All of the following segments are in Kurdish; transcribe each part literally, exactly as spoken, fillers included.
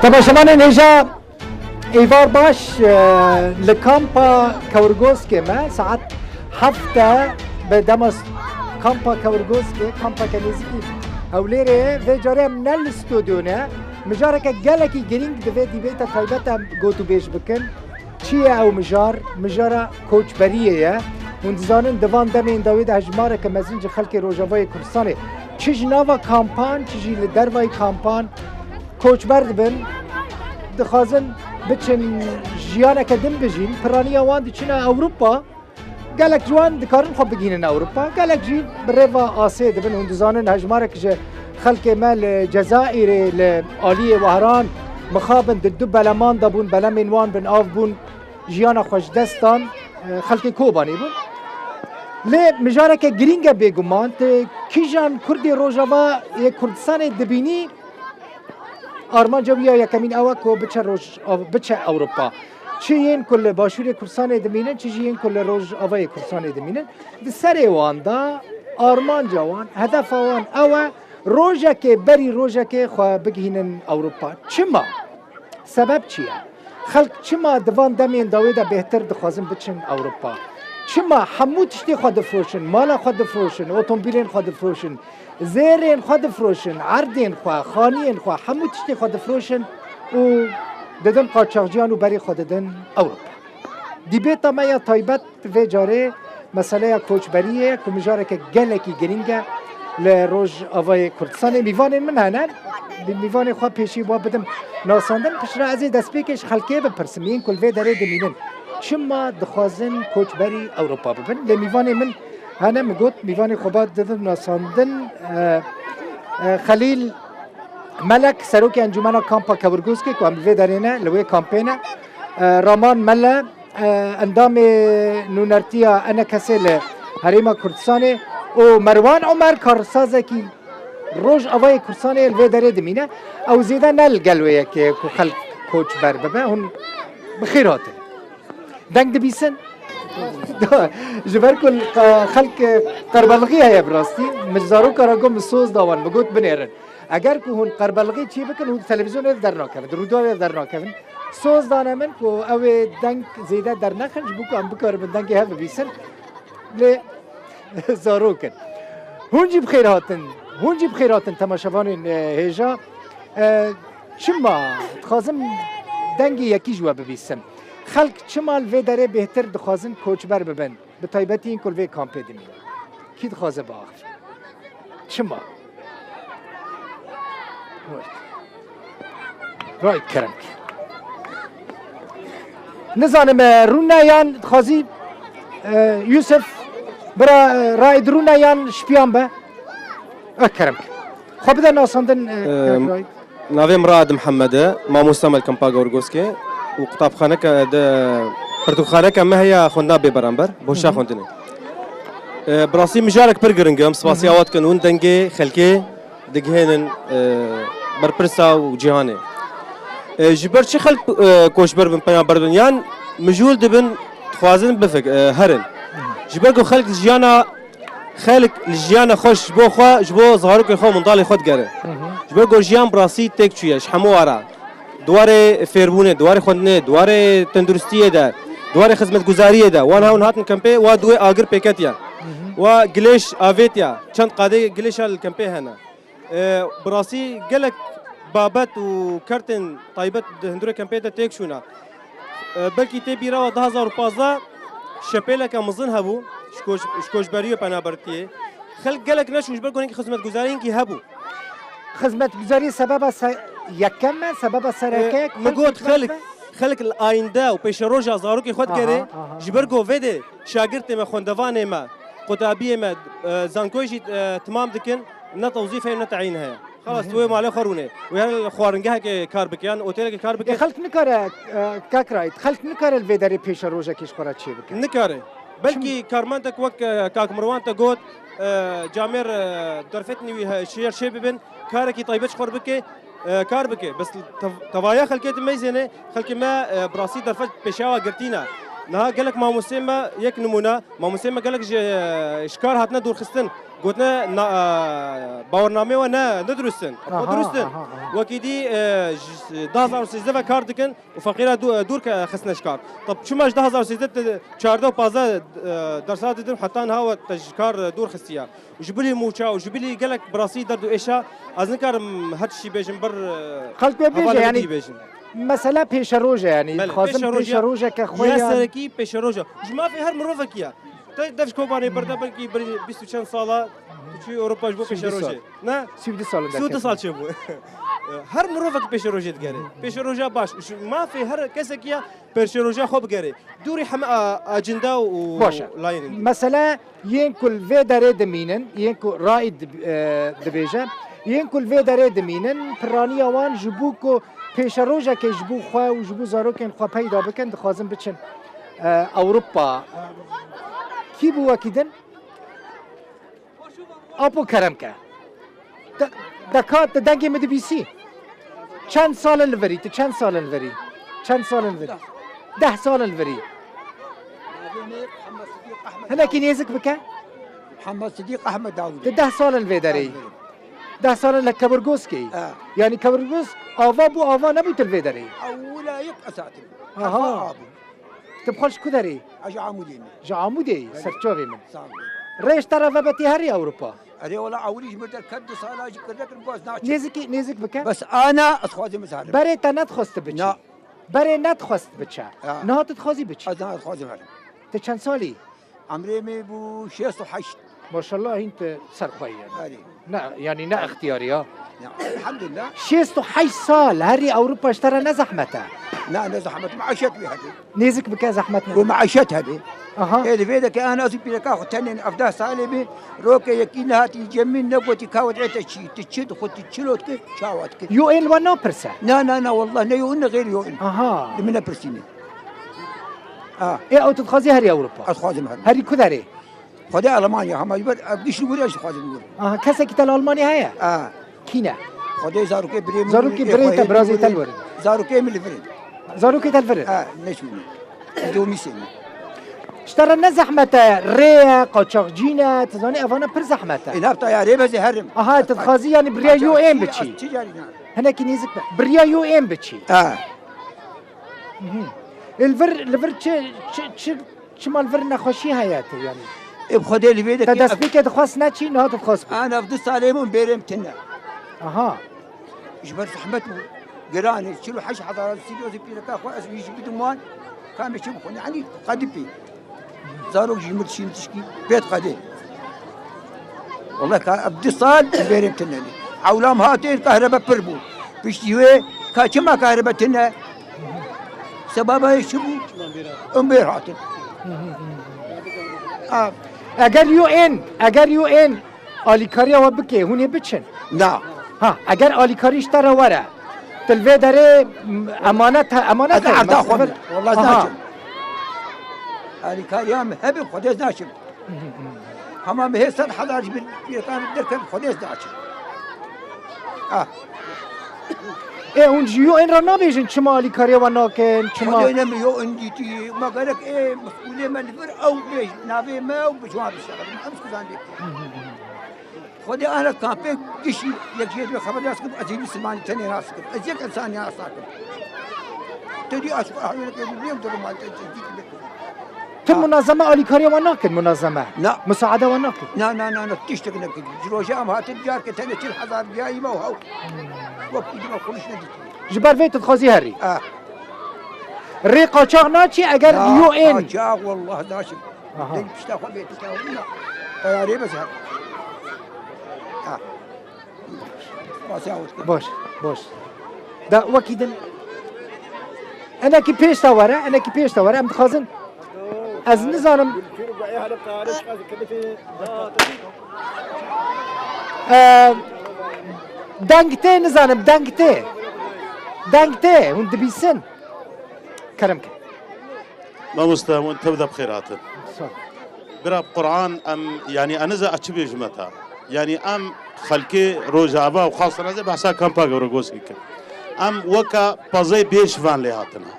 Temaşevanên hêja, êvar baş, e, li kampa Kewirgoskê me saet heft e bi dema s-, kampa Kewirgoskê, kampeke nêzîkî Hewlêrê ye. Vê carê em ne li stûdyo ne. Mijareke gelekî girîng divê dîbêta taybet em gotûbêj bikin. Çi ye ew mijar? Mijara koçberiyê ye. Hûn dizanin di van demên dawî de hejmareke mezin ji xelkê Rojavayê Kurdistanê çi ji nava kampan, çi jî li dervayî kampan koçber dibin. Dixwazin biçin jiyaneke din bijîn. Piraniya wan diçine Ewropa. Gelek ji wan dikarin xwe bigihînin Ewropa. Gelek jî bi rêva asê dibin. Hûn dizanin hejmarek ji xelkê me li Cezayirê, li aliyê Wehran mixabin, di du beleman de bûn, belemên wan bin av bûn, jiyana xwe ji dest dan, e, xelkê Kobanê bûn. Lê mijareke girîng e bêguman, tu kîjan Kurdê Rojava yê Kurdistanê dibînî, armanca wî ya yekemîn ew e ku biçe Roj-, biçe Ewropa. Çi yên ku li Başûrê Kurdistanê dimînin, çi jî yên ku li Rojavayê Kurdistanê dimînin. Di serê wan de armanca wan, hedefa wan ew e, rojekê berî rojekê xwe bigihînin Ewropa. Çima? Sebeb çi ye? Xelk çima di van demên dawê de bêhtir dixwazin biçin Ewropa? Çima hemû tiştê xwe difroşin, mala xwe difroşin, otomobîlên xwe difroşin, zêrên xwe difroşin, erdên xwe, xaniyên xwe, hemû tiştê xwe difroşin û didin qaçaxciyan û berê xwe didin Ewropa? Dîbêta me ya taybet vê carê meseleya koçberiyê ye ku mijareke gelekî girîng e li Rojavayê Kurdistanê. Mîvanên min hene, bi mîvanê xwe pêşî wa bidim nasandin. Piştre ez ê destpêkê ji xelkê bipirsim, yên ku li vê derê dimînin, çima dixwazin koçberî Ewropa bibin? Lê mîvanê min hene, min got, mîvanê xwe ba didim nasandin. E, e, Xelîl Melek, serokê Encûmena Kampa Kewirgoskê ku em li vê derê ne, li wê kampê ne. E, Raman Mele, e, endamê nûnertiya ENKSê li Herêma Kurdistanê û Merwan Omer, karsazekî Rojavayê Kurdistanê li vê derê dimîne. Ew zêde ne li gel wê yekê ku xelk koçber bibe. Hûn bi xêr hatin. Deng dibîsin? Ji ber ku qe-, xelk qerbelixî heye bi rastî. Min ji zaroka re got, min soz da wan, min got binêrin. Eger ku hûn qerbelixî çê bikin, hûn di televîzyonê de dernakevin, di rûdawê de dernakevin. Soz dane min ku ew ê deng zêde dernexin, ji bo ku em bikaribin dengê hev bibîsin. Lê zarok in. Hûn jî bi xêr hatin. Hûn jî bi xêr hatin temaşevanên, e, hêja. E, çima dixwazim dengê yekî ji we bibîsim? Xelk çima li vê derê bêhtir dixwazin koçber bibin? Bi taybetî yên ku li vê kampê dimînin. Kî dixwaze biaxive? Çima? Ray kerem. Nizanim, e, rûne yan dixwazî, e, Yusuf, bira, e, Raid rûne yan şipiyan be? E, kerem. Xwe bide nasandin, e, Em, kerem Raid. Navê min Raid Mihemed e, mamoste me li Kampa Gorgoskê û qutabxaneke de, pirtûkxaneke me heye xwendina bê beramber, boşa Hı hı. xwendinê. E, bi rastî mijarek pir giring e, em spasiya Hı hı. we dikin, hûn dengê xelkê digihênin, e, berpirsa û cîhanê. E, ji ber çi xelk, e, koçber bin, penaber bin? Yan mijûl dibin, dixwazin bifik, e, herin. Ji ber ku xelk jiyana, xelk li jiyana xwe ji bo xwe, ji bo zarokên xwe, mundalê xwe digere. Hı hı. Ji ber ku jiyan bi rastî têk çûye, ji hemû ara. Di warê fêrbûnê, di warê xwendinê, di warê tenduristiyê de, di warê xizmetguzariyê de. Wan hewin hatin kempê, wa di wê agir pêketiye. Hı hı. Wa gilêş avêtiye. Çend qadê gilêşa li kempê hene. E, bi rastî gelek babet û kertên taybet di hundirê kempê de têk çûne. E, belkî tê bîra we du hazar û pazdeh şepêleke mezin hebû, ji koç-, ji koçberiyê û penabertiyê. Xelk gelek neçûn ji ber ku hinekî xizmetguzariyên kî hebû. Xizmetguzarî sebeba se-, yekem e, sebeba sereke E, ye, min got koçber xelk, be? Xelk li ayînde û pêşeroja zarokê xwe Aha, digerê, aha. Ji ber ku vê de şagirtê me, xwendevanê me, qutabiyê me, e, zankoyê jî, e, timam dikin, ne tewzîf heye, ne teyîn heye. Xelas, tu wê malê xwe rûnê. Wê her xwaringehekê kar bike, yan otelekê kar bike. Ê, xelk nikare, e, kak Raîd, xelk nikare li vê derê pêşerojekê ji xwe re çêbike. Nikare. Belkî karmendek wek, e, kak Mirwan te got, e, camêr, e, derfetên wî he-, şêr çê bibin, karekî taybet ji xwe re bike, e, kar bike. Bes tev-, tevaya xelkê dimeyzêne, xelkê me, e, bi rastî derfet pêşiya we girtîne. Niha gelek mamosteyê me, yek nimûne, mamosteyê me gelek ji, ji kar hatine dûrxistin. Gotine na, e, bawernameyê we ne, ne durust in. Aha, durust in. Aha, aha. Wekî dî, e, ji du hezar û sêzdeh ve kar dikin û feqîra dû-, dûr ke-, xistine ji kar. Tab çima ji du hezar û sêzdeh te çardeh û pazdeh, e, dersa didin heta niha we te ji kar, e, dûr xistiye. Ji bilî mûça û ji bilî gelek bi rastî derd û êşa ez nikarim her tiştî bêjim bir, e, Xelk wê bêje, hevalê yanî, bêjim. Mesele pêşeroj e, yanî. Belê, dixwazim pêşeroj e. Pêşerojeke xwe Ya serekî pêşeroj e. Ji mafê her mirovekî ye. Te dev ji Kobanê berde belkî bir bîst û çend sala tu çûyî Ewropa ji bo pêşerojê. Ne? Sî û du sal. Sî û du sal çêbû. Her mirovekî pêşerojê digerê. Pêşeroja baş. Ji mafê her kesekî ye pêşeroja xwe bigerê. Dûrî heme a-, acinde û Baş e. Layînên. Mesele yên ku li vê derê dimînin, yên ku Raîd dib-, e, dibêje, yên ku li vê derê dimînin, piraniya wan ji bo ku pêşerojekê ji bo xwe û ji bo zarokên xwe peyda bikin, dixwazin biçin, e, Ewropa. Kî bû wekî din? Apo kerem ke. Te, te ka, te dengê min dibîsî? Çend sal in li virî, tu çend sal in li virî? Çend sal in li virî? Deh sal in li virî. Navê me Muhammed Sidîq Ehmed Hinekî Dawûd. Nêzik bike. Muhammed Sidîq Ehmed Dawûd. Tu deh sal in li vê derê yî. Deh sal in li Keburgoskê yî. Ha. Yanî Keburgosk ava bû, ava nebû tu li vê derê yî. Ewla yek esatim. Aha. Ava abû. Tu bi xwe ji ku derê yî? Ez ji Amûdê me. Ji Amûdê yî, Belê. Serçavê min. Sağ ol. Rê ji te re vebe tê herî Ewropa? Erê wela ewilî ji min derket du sala jî kirine kir, baz naçe. Nêzikî, nêzik bike. Bes ana ez xwazim ez herim. Berê te nedixwest tu biçî. Na. Berê nedixwest biçe. Ha. Niha tu dixwazî biçî. Ez niha dixwazim herim. Tu çend salî? Emrê me bû şêst û heşt. Maşallah hîn tu ser xwe yî. Erê. Ne, yanî ne extiyarî ya. Ya, elhamdülillah. Şêst û heşt sal herî Ewropa ji te re ne zehmet e. Na, ne zehmet. Meîşet wî hebe. Nêzik bike zehmet ne. Û meîşet hebe. Aha. Ê, li vê de ke ana zî pîreka xwe tenê hevdeh salê bî, roke yekî nehatî cemîn negotî ka we dê te çî, tu çi dixwe, tu çilo dike, çawa dike. Yo ên li we napirse? Na, na, na, wallah ne yo in ne xêr yo in. Aha. Li min nepirsîne. Ha. Ê, ew tu dixwazî herî Ewropa? Ez xwazim herim. Herî ku derê? Xwedê Almanya, hema ji ber ev giş li wir ez dixwazim li wir. Aha, kesekî te li Almanya heye? Ha. Kî ne? Xwedê zarokê birê min Zarokê li birê te, xwedê birazê te li wir. Zarokê min li vir in. Zarokê te li vir in? Ha, neçûne. Domîsê min. Ji te re ne zehmet e, rê ye, qaçaxcî ne, tu zanî evana pir zehmet e. Ê, nav tayarê bezê herim. Aha, tu dixwazî yanî bi riya yo ên biçî. Qaçaxcî, ez çi carî ne? Hinekî nêzik be. Bi riya yo ên biçî. Ha. Mhm. Ê, li vir, li vir çi, çi, çi Çima li vir nexweşî heye tu, yanî? Ê, bi Xwedê li vê Te dekê destpêkê dixwest neçî, niha tu dixwest bû. Ana ev du salê min bêrê min tune. Aha. Ji ber zehmet bû. Giran e, çil û heşt hezar sîrozê pîreka xwe ez wî jî bidim wan. Kamê çi bixwin? Yanî qedî pê. Zarok jî min dişîn tişkî pê diqedê. Wele ka ev du sal bêrê min tune. Ewlam hatên kahrebe pir bû. Piştî wê ka çima kahrebe tune? Sebaba yê çi bû? Em bêr hatin. A, eger yo ên, eger yo ên alîkariya we bike, hûn ê biçin? Na. Ha, eger alîkarî ji te re were, tu li vê derê, m, emanet he, emanet Ez he, erda xwe mes-, me. Wallah ez Aha. naçim. Alîkariya min hebe Xwedê ez naçim. Hema min hê sed hezar ji bin pîrekan derkevin Xwedê ez naçim. Ah. Ê, hûn ji yo ên re nabêjin çima alîkariya we nakin, çima? Xwedê ne min yo in dîtî, me gerek ê mesûlê me li vir ew bêj, navê me ew bi ciwan bişexin. Em kuzan bêjin. Xwedê ana kampê gişî yek jê dibê xeber nas kim, ez ê Mislimanî tenê nas kim. Ez yek insanî nas nakim. Te dî aşiq ahwêne ke dibêm durum mal te dî kim. Tu Ha. munazeme alîkariya wan nakin, munazeme? Na. Musaade wan nakin? Na, na, na, na, tiştek nekin. Ji rojê em hatin diyar ke tenê çil hezar giyayî me û hew. Wek îdî me xuliş nedît. Ji ber vê tu dixwazî herî? Ah. Rê qaçax naçî eger Na, yo ên. qaçax wallah naçim. Aha. Deng pişta xwe bê pişta xwe na. Teyarê bes her. Ha. Baş, baş. Da wekî din. Enekî pêş de were, enekî pêş de were. Em dixwazin. Ez nizanim. Eee, deng tê nizanim, deng tê. Deng tê, hûn dibîsin. Kerem ke. Mamoste, hûn tev de bi xêr hatin. Sağ ol. Bira bi Quran em, yanî, ez niza ez çi bêjime te. Yanî, em xelkê Rojava û xasan ez ê behsa kampa Gewregoskê kim. Em weke pazey bêş van lê hatine.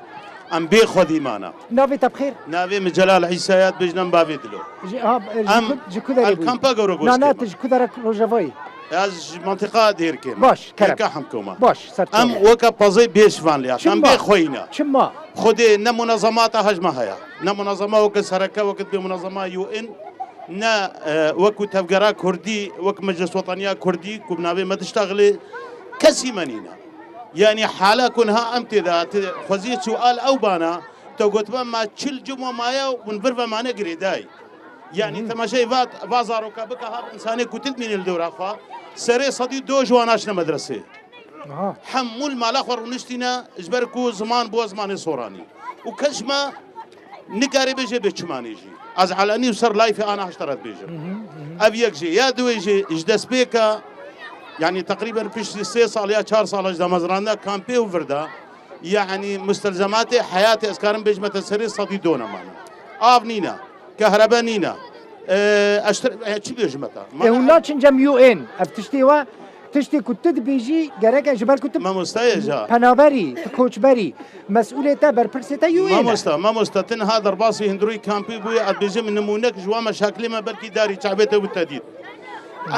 Em bê xwedî mana. Navê te bi xêr? Navê min Celal Îsa ya, dibêjin em bavê dilo. Ji, ha, ji Em ku, ji ku derê el bûyî? Kampa Goro Na, na, goştê tu ji ku derek Rojavayî? Ez ji mentiqa Dêrkê me. Baş, kerem. Dêrka Hemko me. Baş, ser Em çava. Weke pezê bêş van lê. Em Çima? Bê xweyî ne. Çima? Xwedê ne munezemata hejma heye. Ne munezema weke sereke, weke dibê munezema U N. Ne, e, wekû tevgera Kurdî, wek Meclis Wetaniya Kurdî, ku bi navê me diştexilê, kesî me nîne. Yanî hala ku niha em tê de, tê xweziyê çû al ew bana, te gotibe me çil cim we maye û hûn vir ve mane girêdayî. Yanî Hı. Temaşeyê va, va zaroka bike, ha insanê ku tu dimînî li dora xwe, serê sedî do ji wan haşine medresê. Aha. Hemû li mala xwe rûniştîne, ji ber ku ziman bû zimanê soranî. Û kes ji me nikare bêje bê çimanê jî. Ez elenî û ser layfê ana hişta re dibêjim. Hı hı, hı hı. Ev yek jê. Ya duwê jê, ji destpêka, yanî teqrîben piştî sê sal ya çar sal ji damezrandina kampê û vir de, yanî mustelzematê heyatê ez karim bêjime te serê sedî do nemane. Av nîne, kehrebe nîne. Ee, ez tir-, e, çi bêjime te? Ê, hûn naçin cem U N. Ev tiştê we, tiştê ku tu dibêjî, gerek e ji ber ku tu Mamosta ye ja. Penaberî, tu koçberî. Mesûlê te, berpirsê te U N e. Mamosta, mamosta, tu niha derbasî hundirûyî kampî bûye, ez dibêjim nimûnek ji wan meşaklê me belkî darî çavê te bû te dît.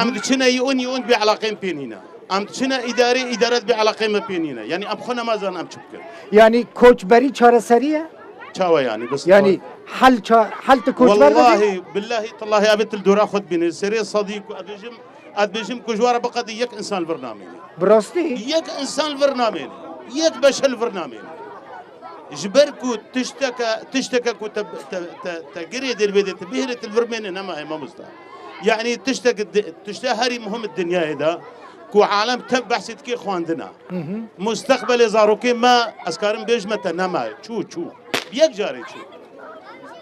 Em diçine U N, U N bê eleqeyên pê nîne. Em diçine îdarê, îdare bê eleqeyên me pê nîne. Yanî em xwe nema zanin em çi bikin. Yanî koçberî çareserî ye? Çawa yanî? Bes Yanî hel ça-, hel tu koçber bibî? Wellahî, billahî, tillahî, ev til dora xwe dibîne. Serê sedî ku ez dibêjim, ez dibêjim ku ji we re biqedî yek însan li vir namêne. Bi rastî? Yek însan li vir namêne. Yek beşer li vir namêne. Ji ber ku tişteke, tişteke ku te, te, te, te girê dê li vê dê te bihêlê, tu li vir mêne, nema heye mamosta. Yanî tiştek di-, tişte herî muhim di dinyayê de ku alem tev behsê dike xwendina. Hı hı. Mustaqbelê zarokê me, ez karim bêjime te, nemaye. Çû, çû. Yek carê çû.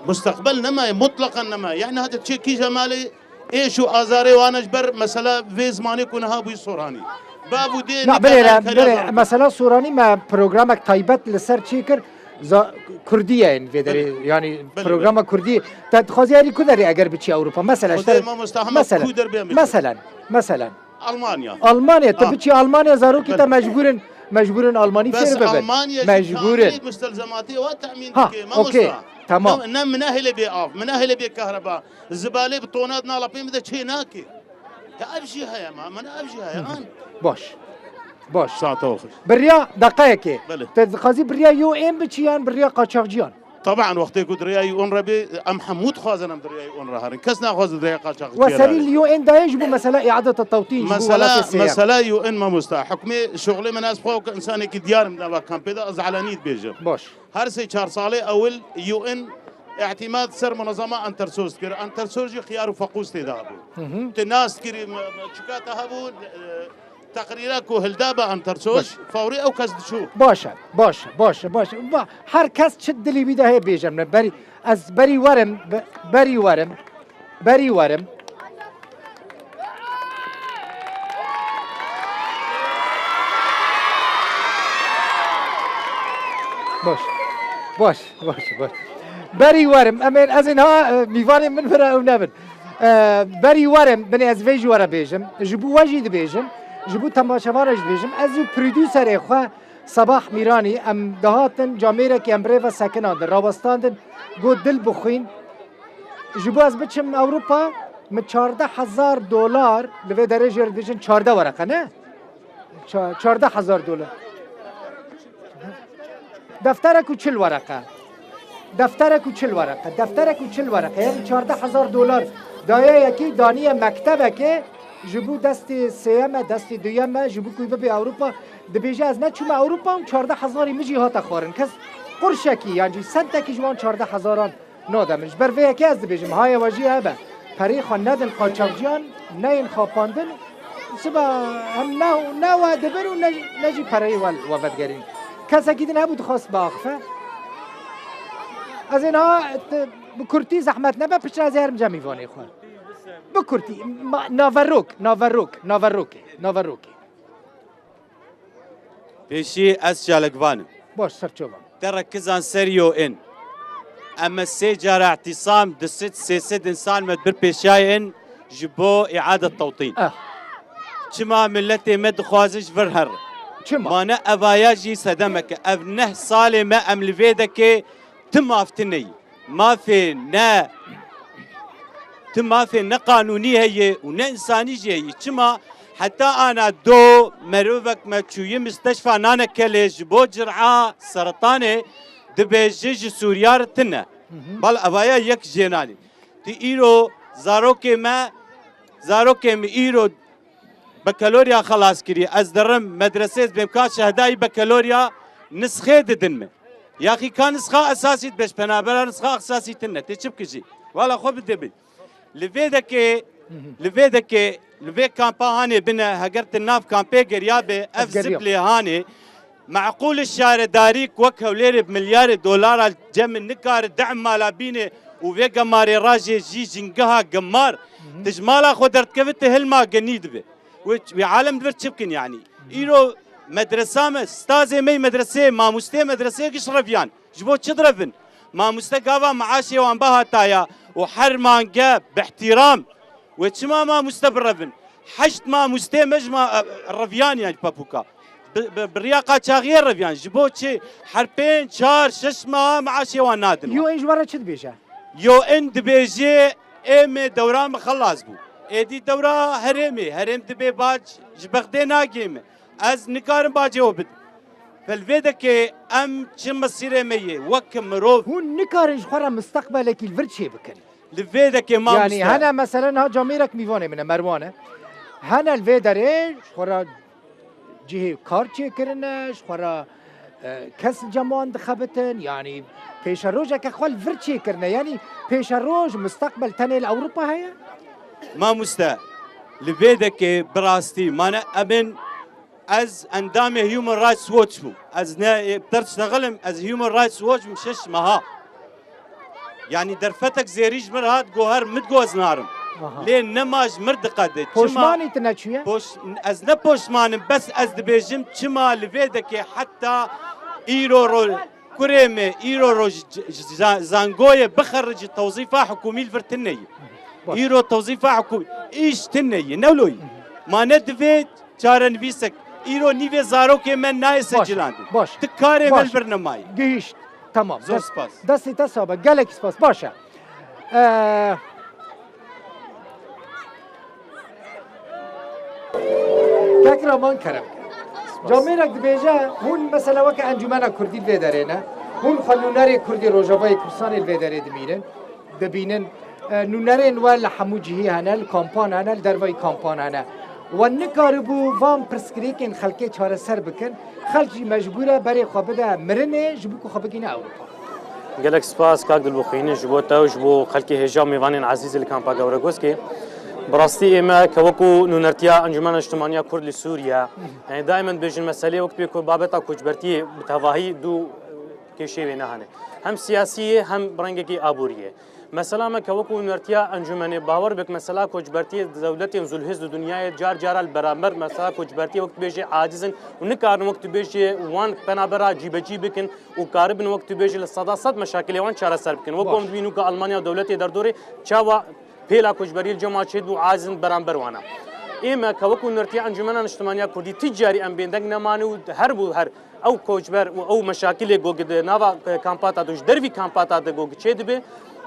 Mustaqbel nemaye, mutlaqan nemaye. Yanî hate çê kîja malê êş û azarê wan e ji ber mesela vê zimanê ku niha bûyî soranî. Bav û dê Na, nikare birêre, kare birê, zarokê. Mesela soranî me programek taybet li ser çê kir. Za-, Kurdî ye vê derê. Belê. Yanî Belê, programa belê. Kurdî. Te dixwazî herî ku derê eger biçî Ewropa? Mesela, Xwedê işte, mamosta hema mesela, ku der bê em biçin. Meselen, meselen. Almanya. Almanya, tu Ah. biçî Almanya, zarokî te Belê. mecbûr in, mecbûr in Almanî Bes fêr bibin. Almanya jî Mecbûr in. Kamilî mustelzematê wa temîn Ha, dike, okey, mamosta. Tamam. Ne, ne min nahêle bê av, min nahêle bê kahreba. Zibalê bi tona di nala pê min de çê nake. Ya ev jî heye ma, min ev jî heye, an. Baş. Baş. Saete xweş. Biriya, deqeyekê. Belê. Te dixwazî biriya U N biçî yan biriya qaçaxciyan? Taban, wextê ku di rêya U N re bê, em hemû dixwazin em di rêya U N re herin. Kes naxwaze di rêya qaçaxciyan We serî herin. Li U N dayê ji bo mesela îadeta tewtîn, ji bo Mesela, welatê sêyem. Mesela U N mamosta. Hukmê şoxlê min ez xwe weke insanekî diyar im di nava kampê de, ez elenî dibêjim. Baş. Her sê çar salê ewil U N îtîmad ser munezema Entersos dikir. Entersos jî xiyar û feqûs tê de hebû. Hı hı. Tu nas dikirî, me, me, çika te hebû, e, teqrîra ku hildaba Entersos, Baş. fewrî ew kes diçû. Baş e, baş e, baş e, baş e. Ba-, her kes çi dilî wî de heye bêje min. Berî, ez berî werim, be-, berî werim. Berî werim. Baş. Baş, baş, baş. Berî werim. Em ên, ez ên ha, e, mîvanên min vira ew nebin. E, berî werim, binê ez vê ji we re bêjim. Ji bo we jî dibêjim. Ji bo temaşevan re jî dibêjim. Ez û prodûserê xwe Sabah Mîranî em dihatin camêrekî em bi rê ve sekinandin, rawestandin, got dil bixwîn. Ji bo ez biçim Ewropa, min çardeh hezar dolar, li vê derê jê re dibêjin çardeh wereqe, ne? Ça-, çardeh hezar dolar. Defterek û çil wereqe. Defterek û çil wereqe. Defterek û çil wereqe. Yanî çardeh hezar dolar daye yekî, daniye mektebekê, ji bo destê sêyem e, destê duyem e, ji bo ku bibe Ewropa, dibêje ez neçûme Ewropa û çardeh hezarî min jî hate xwarin. Kes qurşekî, yan jî sentekî ji wan çardeh hezaran nade min. Ji ber vê yekê ez dibêjim, haye we jî hebe. Perê xwe nedin qaçaxciyan, neyên xapandin. Siba em ne, ne we dibir û ne, ne jî pereyê we, we vedigerîn. Kesekî din hebû dixwest biaxife. Ez ê niha te, bi kurtî zehmet nebe, piçra ez ê herim cem mîvanê xwe. Bi kurtî, ma, naverok, naverok, naverokê, naverokê. Pêşî ez çalakvan im. Baş, ser çavan. Te re kizan ser yo in. Em me sê cara îhtîsam, du sed, sê sed însan me bir pêşiya in ji bo îadet tewtîn. Ah. Çima miletê me dixwaze ji vir here. Çima? Mane evaya jî sedemek e. Ev neh salê me em li vê dekê ti maf tine yî. Mafê ne, ti mafê ne qanûnî heye û ne însanî jî heye. Çima? Heta ana do merovek me çûyî misteşfa nane kelê ji bo cira seretanê dibêje ji Sûriya re tine. Bal evaya yek jênanî. Ti îro zarokê me, zarokê min îro bekalorya xelas kirî. Ez dirim medresê ez bêm ka şehdayî bekalorya nisxê didin min. Yaxî ka nisxa esasî dibe ji penabera nisxa esasî tine. Tê çi bikijî? Wala xwe bide bin. Li vê dekê, li vê dekê, li vê kampa hanê bine, heger ti nav kampê geriya be, ev ziblê hanê, meqûl şaredarî ku wek Hewlêrê bi milyarê dolara cem nikare deh mala bîne û vê gemarê rajê jî jingeha gemar, ti ji mala xwe derdikeve ti hilma genî dibe. Wê, wê alem divir çi bikin yanî? Îro medresa me, stazê me yê medresê, mamostê medresê giş reviyan. Ji bo çi direvin? Mamoste gava meaşê wan bihataya û her mange bi ihtiram. Wê çima mamoste birevin? Heşt mamostê me ji ma, e, reviyan yan ji pepûka. Bi, bi, bi riya qaçaxiyê reviyan. Ji bo çi? Her pênc, çar, şeş meha meaşê wan nadin wan. U N ji we re çi dibêje? U N dibêje ê me dewra me xelas bû. Êdî dewra herêmê. Herêm dibê bac ji Bexdê nagê me. Ez nikarim bacê we bidim. Fel vê dekê em çi mesîrê me ye wek mirov. Hûn nikarin ji xwe re misteqbelekî li vir çê bikin. Li vê dekê mamoste. Yanî hene meselen ha camêrek mîvanê min e, Merwan e. Hene li vê derê ji xwe re cihê kar çêkirine, ji xwe re, e, kes li cem wan dixebitin. Yanî pêşerojeke xwe li vir çêkirine. Yanî pêşeroj, misteqbel tenê li Ewropa heye? Mamoste, li vê dekê bi rastî mane em ên Ez endamê Human Rights Watch bûm. Ez ne, e, bi te re diştexilim, ez Human Rights Watch bûm şeş meha. Yanî derfetek zêrî ji min re hat, goher min digo ez narim. Aha. Lê nema ji min re diqede. Çima? Poşmanî tu neçûye? Poş-, ez ne poşman im, bes ez dibêjim çima li vê dekê heta îro ro-, kurê me îro roj j-, j-, za-, zangoyê bixericî tewzîfa hikûmî li vir tune ye. Baş. Îro tewzîfa hikûmî îş tune ye, ne wilo ye. Ma ne divê çarenivîsek. Îro nîvê zarokê me nayê secilandin. Baş. Ti karê me li vir nemaye. Gihîşt. Tamam. Zor spas. Destê te sabe. Gelek spas. Baş e. Ee, Kek Raman kerem. Camêrek dibêje, hûn mesela weke Encûmena Kurdî li vê derê ne. Hûn xwe nûnerê Kurdê Rojavayê Kurdistanê li vê derê dimînin, dibînin. E, nûnerên we li hemû cihî hene, li kampan hene, li dervayî kampan hene. We nikaribû van pirsgirêkên xelkê çareser bikin. Xelk jî mecbûr e berê xwe bide mirinê ji bo ku xwe bigihîne Ewropa. Gelek spas kak Dilbixwîn ji bo te û ji bo xelkê hêja û mêvanên ezîz li kampa Gewregozkê. Bi rastî ê me ke wekû nûnertiya Encûmena Niştimaniya Kurd li Sûriye, yanî daîmen dibêjin meselê wek pê ku babeta koçbertiyê bi tevahî du kêşeyê wê ne hene. Hem siyasî ye hem bi rengekî aborî ye. Mesela me ke wekû nûnertiya encûmenê bawer bik mesela koçbertiyê dewletên zulhêz di dinyayê car cara li beramber mesela koçbertiyê wek dibêjê aciz in û nikarin wek dibêjê wan penabera cîbecî bikin û karibin wek dibêjê li seda sed meşakilê wan çareser bikin. Wek Baş. Em dibînin ku Almanya û dewletê derdorê çawa pêla koçberiyê li cem wan çêdibû aciz in beramber wana. Ê me ke wekû nûnertiya Encûmena Niştimaniya Kurdî ti carî em bêdeng nemane û her bû her Ew koçber û ew meşakilê ku di nava, e, kampata de û ji dervî kampata de ku çêdibe,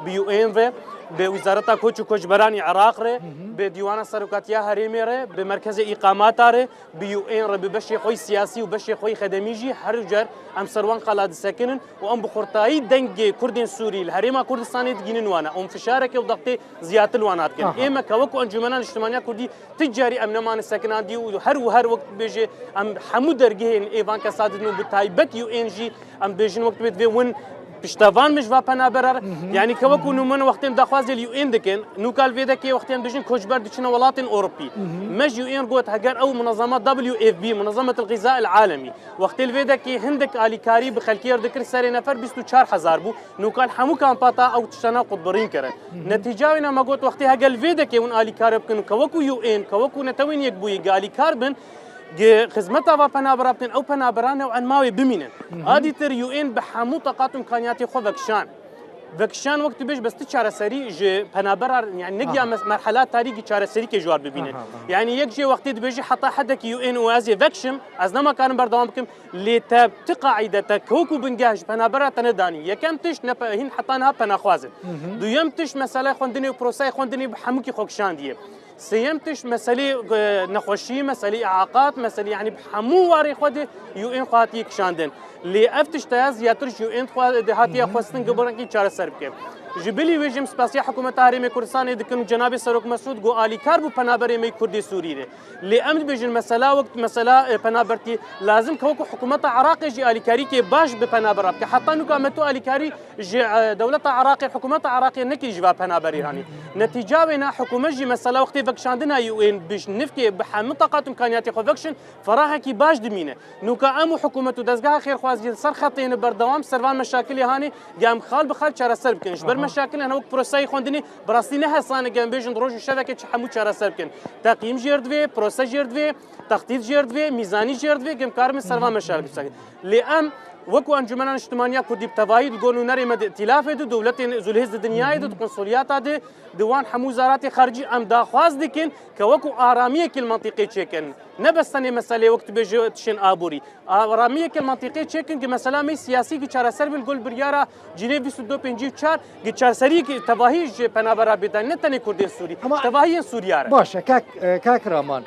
bi U N re, bi Wizareta Koç û Koçberanî Iraq re, Hı hı. bi Dîwana Serokatiya Herêmê re, bi Merkezê Îqamata re, bi U N re, bi beşê xwe yî siyasî û beşê xwe yî xedemî jî her car em ser wan qala disekinin û em bi xurtayî dengê Kurdên Sûrî li Herêma Kurdistanê digihînin wana. Em fişarekê û dextê ziyatir li wan hat dikin. Aha. Ê me ke wekû Encûmena Niştimaniya Kurdî Ti carî em nemane sekinandî û her û her wek dibêje em hemû dergehên ê van kesa didin û bi taybet U N jî em bêjin wek dibê divê win piştevan min ji va penabera re. Hı hı. Yanî ke wekû nûmûne wextên daxwazê li U N dikin, nûka li vê dekê wextê em dibêjin koçber diçine welatên Ewropî. Hı hı. Me ji U N got heger ew munezema W F P, Munezemetil Xiza el Alemî, wextê li vê dekê hindek alîkarî bi xelkê re dikir serê nefer bîst û çar hezar bû. Nûka li hemû kampata ew tiştana qutbirîn kirin. Hı hı. Netîca wê ne me got wextê heger li vê dekê hûn alîkar bikin û ke wekû U N, ke wekû Netewên Yekbûyî gi alîkar bin, gi xizmeta va penabera bikin, ew penabera new'en ma wê bimînin. Hı hı. A dîtir U N bi hemû teqat û îmkaniyatê xwe vekişan. Vekişan wek tu bêj bes ti çareserî ji penabera, yani ne giya Aha. mes-, merhela tarî gi çareserî ke ji war bibîne. Aha, aha. Yani yek jê wextê dibêjî heta hedekî U N û ez ê vekişim, ez nemakarim berdewam bikim, lê te ti qaîde te kewk û bingeh ji penabera te nedanî. Yekem tişt ne pe-, hîn heta niha penaxwaz in. Hı hı. Duyem tişt meselay xwendinê û prosayê xwendinê bi hemûkî xwe kişandiye. Sêyem tişt meselê, e, nexweşî, meselê îaqat, meselê, yani bi hemû warê xwe de U N xwe hatiye kişandin. Lê ev tişt ya ziyadtir ji U N xwe de hatiye Hı hı, xwestin hı hı. gibirekî çareser bike. Ji bilî wê jî em spasiya Hikûmeta Herêmê Kurdistanê dikin û Cenabê Serok Mesûd got alîkar bû penaberê me yê Kurdê Sûrî re. Lê em dibêjin mesela wek mesela, e, penabertî lazim ke wekî Hikûmeta Iraqê jî alîkarîkê baş bi penabera bike. Heta nûka me tu alîkarî ji, e, dewleta Iraqê, hikûmeta Iraqê nekir ji va penaberî hanî. Netîca wê ne hikûmet jî mesela wextê vekişandina U N bi ji nifkê bi hemû taqat û imkaniyatê xwe vekişin, ferahekî baş dimîne. Nûka em û hikûmet û dezgeha xêrxwaziyê li ser xetê ne berdewam ser van meşakilê hanê, ya em xal bi xal çareser bikin. Ji ber Aha. meşakilên hene wek proseyê xwendinê bi rastî ne hesan e, em bêjin roj û şevekê çi hemû çareser bikin. Teqyîm jêr divê, prose jêr divê, textît jêr divê, mîzanî jêr divê, em karin ser van meşakil bisekin. Lê em wekî Encûmena Niştimaniya Kurdî bi tevahî di gon û nerê me di îtîlafê de, dewletên zûlhêz di dinyayê de, di konsoliyata de, di wan hemû wizaratê xaricî em daxwaz dikin ke wekî aramiyekî li mantîqê çêkin. Ne bes tenê meselê wek tu bêjî tişên aborî. Aramiyekî li mantîqê çêkin ke mesela me siyasî ki çareser bin gol biryara Cinêv bîst û du pêncî û çar ki çareseriyekî tevahî ji penabera bêdayî ne tenê Kurdên Sûrî. Ama Tevahiyên Sûriya re. Baş e, kak, e, kak Raman.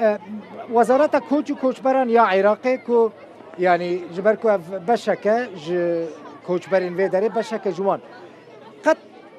E, Wezareta Koç û Koçberan ya Iraqê ku, yanî ji ber ku ev beşeke ji koçberên vê derê, beşeke ji wan. Qet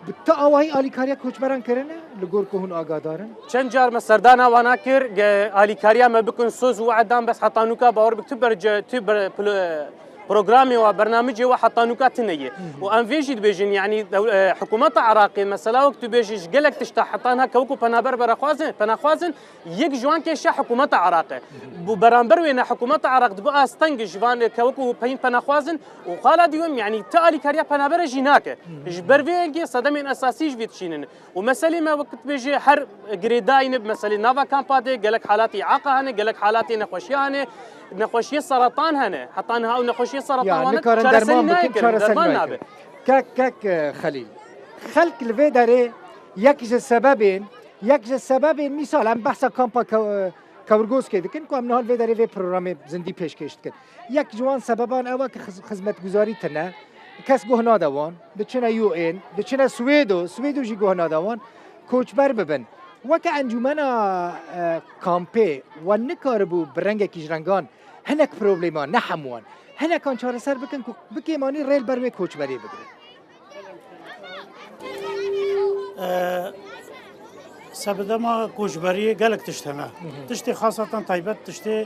bi ti awahî alîkariya koçberan kirine li gor ku hûn agadar in? Çend car me serdana wana kir, ge alîkariya me bikin, soz û we'dan, bes heta nûka bawer bik tu berce, tu ber-, pl-, programê we, bernamicê we heta nûka tune ye. Hı hı. Û em vê jî dibêjin, yanî dew-, e, hikûmeta Iraqê, mesela wek tu bêjî ji gelek tişta heta niha kewk û penaber beraxwazin, penaxwazin, Yek ji wan kêşa hikûmeta Iraqê. Bi beramber wê ne hikûmeta Iraq dibe asteng ji van kewk û peyîn penaxwazin û xala dîwem, yanî ti alîkariya penabere jî nake. Ji ber vê yekê sedemên esasî ji vê dişînin. Û meselê me wekî dibêje her girêdayî ne, bi meselê nava kampa de gelek halatê îaqa hene, gelek halatê nexweşiya hene, nexweşiyê seratan hene. Heta niha ew nexweşiyê seratan Ya, wan nikarin çareserî derman bikin, nayê kirin, çareser derman nayê nabe. kirin. Kek, kek, e, Xelîl. Xelk li vê derê yek ji sebebên Yek ji sebebên mîsal em behsa kampa Ke-, Kewrgozkê dikin ku em niha li vê derê vê programê zindî pêşkêş dikin. Yek ji wan sebeban ew e ku xiz-, xizmetguzarî tune, kes guh nade wan, diçine U N, diçine Swêdo, Swêdo jî guh nade wan, koçber bibin. Weke encûmena, e, kampê we nikaribû bi rengekî ji rengan hinek problema, ne hemû wan, hinekan çareser bikin ku bikêmanî rê li ber wê koçberê bigirin. E, sebedema koçberiyê gelek tişt hene. Hı hı. Tiştê xasatan taybet, tiştê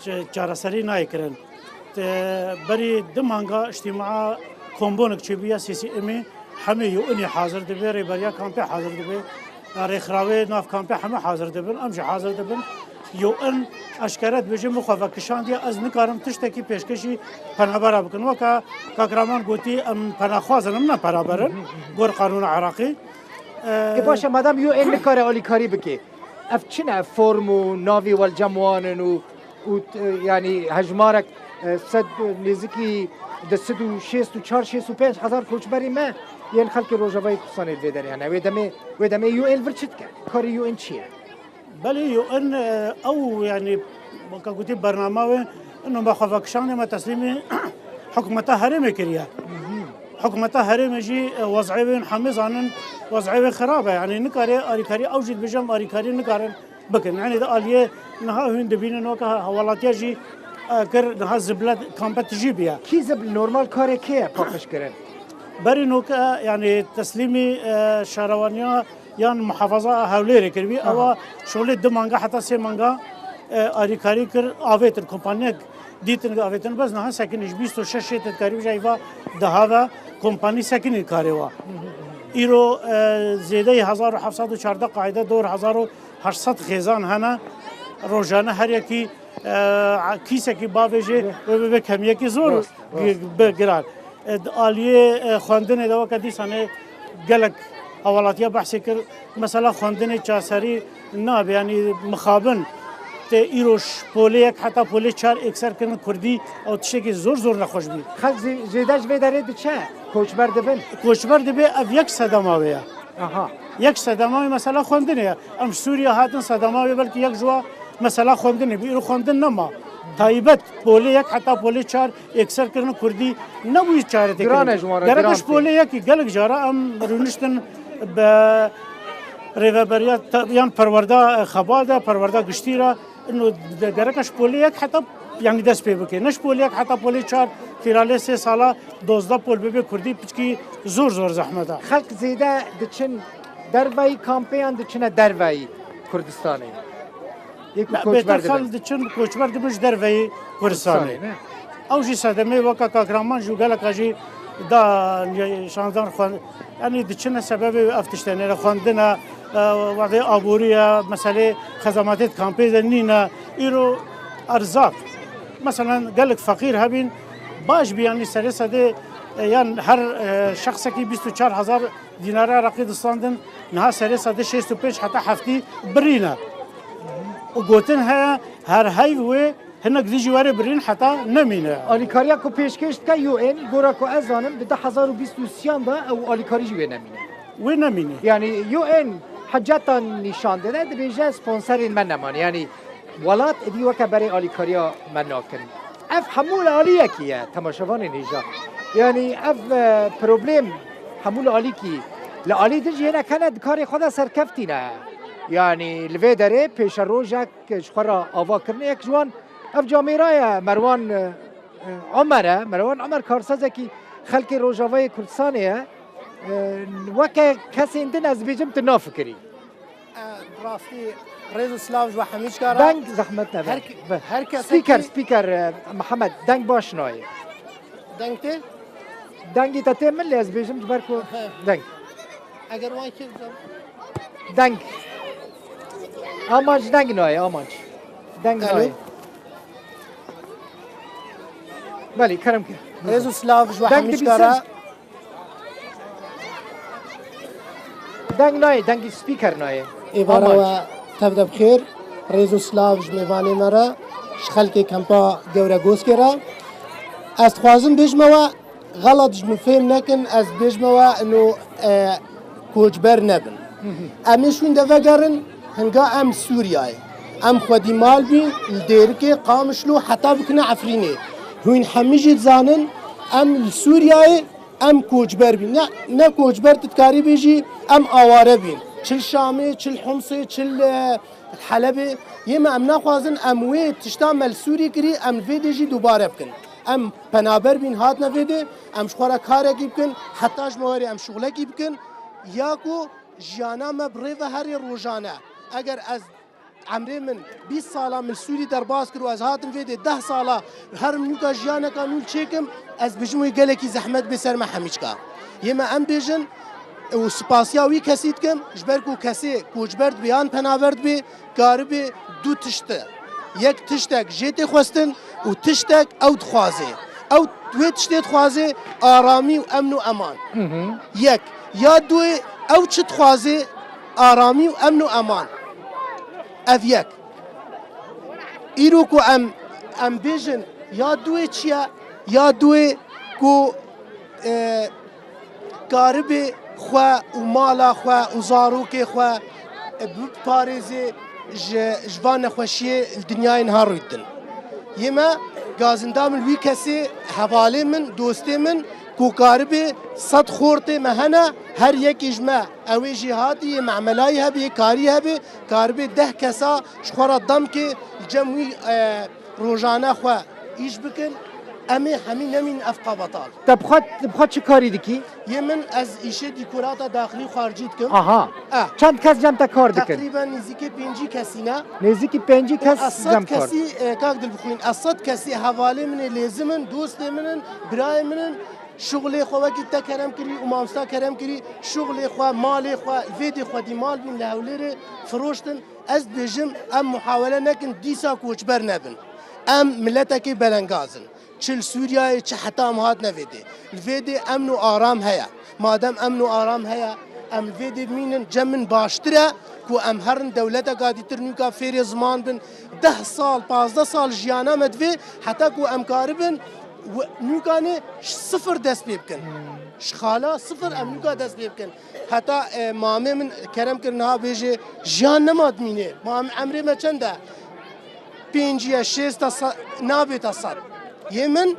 ç-, çareserî nayê kirin. Te berî du manga îctîmaa kombonek çêbûye, C C M'ê hemê U N'ê hazir dibe, rêberiya kampê hazir dibe, rêxirawê nav kampê hemû hazir dibin, em jî hazir dibin. U N eşkere dibêje, min xwe vekişandiye, ez nikarim tiştekî pêşkêşî penabera bikin. Weke kak Raman gotî, em penaxwaz in, em ne penaber in, gor qanûna Iraqî. Ê, baş e, madem U N nikare alîkarî bike, ev çi ne? Ev form û navî welcem wan in û, û, e, yanî hejmarek, e, sed, nêzikî di sed û şêst û çar, şêst û pênc hezar koçberî me yên xelkê Rojavayê Kurdistanê li vê derê hene. Wê demê, wê demê U N vir çi dike? Karê U N çi ye? Belê, U N, e, ew, yanî, weke gotî, bernama wê, ino me xwe vekişanê me teslîmî hikûmeta herêmê kiriye. Hikûmeta herêmê jî, e, wez'ê wê hemê zanin, wez'ê wê xirab e. Yanî nikare alîkarî, ew jî dibêje em alîkarî nikarin bikin. Yanî di aliyê niha hûn dibînin weke hewalatiya jî, e, kir, niha zible kampe tijî bûye. Kî zibl-, normal karê kê ye paqij kirin? Berî noke, yanî teslîmî, e, şarewaniya yan muhafaza Hewlêrê kiribî, Aha. ewa şolê du manga heta sê manga, e, alîkarî kir, avêtin, kompaniyek dîtin avêtin, bes niha sekinî ji bîst û şeş şêt dikarî bije, îva daha ve kompanî sekinî karê wa. Îro, e, zêdeyî hezar û heft sed û çardeh qaîde dor hezar û heşt sed xêzan hene, rojane her yekî, e, kîsekî bavêjê Rast. ve, ve, ve kemiyekî zor Rast, rast. bi-, bi giran. E, di aliyê, e, xwendinê de weke dîsanê gelek hewalatiya behsê kir. Mesela xwendinê çaserî nabe, yanî mixabin. Tê îro ji polê yek heta polê çar êkser kirin kurdî, ew tiştekî zor zor nexweş bî. Xelk zê-, zêde ji vê derê diçe, koçber dibin. Koçber dibe, ev yek sedema wê ye. Aha. Yek sedema wê mesela xwendinê ye. Em ji Sûriye hatin, sedema wê belkî yek ji wa mesela xwendinê bû. Îro xwendin nema. Taybet polê yek heta polê çar êkser kirin kurdî nebûyî çaretê kirin. Giran e ji wan re, giran tê. Gerek ji polê yekî gelek cara em rûniştin bi rêveberiya te-, yan perwerda, e, xeba de, perwerda giştî re. Ino de gerek e ji polê yek heta, yanî dest pê bike. Ne ji polê yek heta polê çar, tîralê sê sala dozdeh pol bibe kurdî piçkî zor zor zehmet e. Xelk zêde diçin derveyî kampê yan diçine derveyî Kurdistanê? Yek bi koçber dibin. Bêtir xelk diçin, koçber dibin ji derveyî Kurdistanê. Kurdistanê, ne? Ew jî sedemê weke Kak Rahman jî û geleka jî da şandan xwe-, yanî diçine sebebê ev tiştê nêre xwendine, e, wextê aborî ye, meselê xezametê di kampê de nîne. Îro erzaq. Meselen gelek feqîr hebîn, baş bî, yanî serê sedê, e, yan her, e, şexsekî bîst û çar hezar dînara Iraqî distandin, niha serê sedê şêst û pênc heta heftî birîne. Û gotin heye, her heyv wê hinek dijî were birîn heta nemîne. Alîkariya ku pêşkêş dike U N, gora ku ez zanim, di du hezar û bîst û sêyan de ew alîkarî jî wê nemîne. Wê nemîne. Yanî U N hiceta nîşan dide, dibêje sponserên me neman. Yanî welat êdî weke berê alîkariya me nakin. Ev hemû li aliyekî ye, temaşevanên hêja. Yanî ev, e, problem hemû li alîkî, li alî din jî hinek hene di karê xwe de serkeftî ne. Yanî li vê derê pêşerojek ji xwe re ava kirine, yek ji wan ev camêra ye, Merwan, e, e, Omer e. Merwan Omer karsazekî xelkê Rojavayê Kurdistanê ye. E, weke kesên din ez dibêjim tu nafikirî. E, bi rastî rêz û silav ji we hemî çika re. Deng zehmet nebe. Her ke-, Be. her kesekî Speaker, speaker, e, Mihemed, deng baş nayê. Deng tê? Dengê te tê min lê ez bêjim ji ber ku He. deng. Eger wan kir Deng. Amanc deng nayê, amanc. Deng Alo. nayê. Belê, kerem ke. Rêz û silav ji we Deng hemî çika re. dibîsin. Deng nayê, dengî speaker nayê. Êvara Amanc. we tev de bi xêr. Rêz û silav ji mêvanê me re, ji xelkê kempa Gewre Goskê re. Ez dixwazim bêjime we, xelat ji min fêm nekin, ez dibêjime we ino, e, koçber nebin. Em ê şûn de vegerin, hinga em Sûriyayê. Em xwedî mal bîn, li Dêrikê, Qamişlo, heta bikine Efrînê. Hûn hemî jî dizanin, em li Sûriyayê Em koçber bîn. Ne, ne koçber, tu dikarî bêjî, em aware bîn. Çi li Şamê, çi li Humsê, çi li, e, Helebê. Yê me em naxwazin em wê tişta me li Sûrî kirî, em li vê dê jî dubare bikin. Em penaber bîn, hatine vê dê, em ji xwe re karekî bikin, heta ji me werê em şuxlekî bikin. Ya ku jiyana me bi rê ve herê rojane. Eger ez Emrê min bîst sala min Sûrî derbas kir û ez hatim vê dê deh sala herim nûka jiyaneka nû çêkim, ez bijim wê gelekî zehmet bê ser me hemîçka. Yê me em bêjin û spasiya wî kesî dikim, ji ber ku kesê koçber dibe yan penaber dibe, karibe du tişt e. Yek tiştek jê tê xwestin û tiştek ew dixwaze. Ew wê tiştê dixwaze aramî û emn û eman. Hı hı. Yek. Ya duê ew çi dixwaze aramî û emn û eman. Ev yek. Îro ku em, em bêjin ya duê çi ye, ya duê ku, e, karibê xwe û mala xwe û zarokê xwe, e, biparêzê ji, ji van nexweşiyê li dinyayê niha rûdidin. Yê me gazinda min wî kesê hevalê min, dostê min ku karibê sed xortê me hene, her yekê ji me, ew ê jêhatî yê memelayî hebe, yê karî hebe, karibê deh kesa ji xwe re demkê li cem wî, e, rojane xwe îş bikin, em ê hemî nemîn ev qabetal. Te bi xwe, bi xwe çi karî dikî? Yê min ez îşê dîkorata daxilî û xaricî dikim. Aha. Eh. Çend kes cem te kar dikin? Teqrîben nêzîkî pêncî kesî ne. Nêzîkî pêncî kes cem kar. Ez sed kesî, e, kak Dilbixwîn, ez sed kesî hevalê min ê, lêzim in, dostê min in, birayê min in. Şuxulê xwe wekî te kerem kirî û mamosta kerem kirî, şuxulê xwe, malê xwe, vê dê xwedî mal bîn li Hewlêrê firoştin. Ez dibêjim, em muhawele nekin dîsa koçber nebin. Em miletekê belengaz in. Çi li Sûriyeyê, çi heta em hatine vê dê. Li vê dê emn û aram heye. Madem emn û aram heye, em li vê dê bimînin, cem min baştir e Ku em herin dewleteka dîtir nûka fêrê ziman bin, deh sal, pazdeh sal jiyana me divê, heta ku em karibin wi-, nûkanê ji sifir dest pê bikin. Ji xala sifir em nûka dest pê bikin. Heta, e, mamê min kerem kir niha bêjê, jiyan nema dimînê. Mam-, emrê me çend e? Pêncî ye, şêst e, se-, nabête sed. Yê min,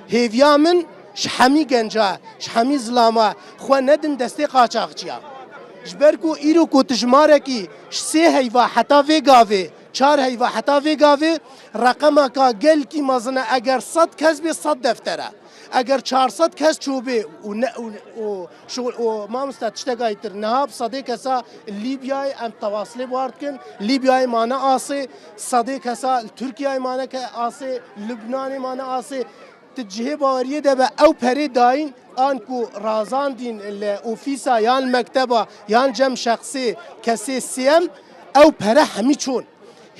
hêviya min ji hemî genca, ji hemî zilama xwe nedin destê qaçaxçiya. Ji ber ku îro ku tu jimarekî ji sê heyva heta vê gavê, çar heyva heta vê gavê, reqemeka gelkî mezin e, eger sed kes bê, sed defter e. Eger çar sed kes çûbê û ne, û, û şixul, û mamoste tiştekayî tir, niha bi sedê kesa li Lîbyayê em tewasilê bi war dikin, Lîbyayê mane asê, sedê kesa li Tirkiyeyê mane ke asê, Lubnanê mane asê. Ti cihê baweriyê de be ew perê dayîn an ku razandîn li ofîsa yan li mekteba yan cem şexsê kesê sê em ew pere hemî çûn.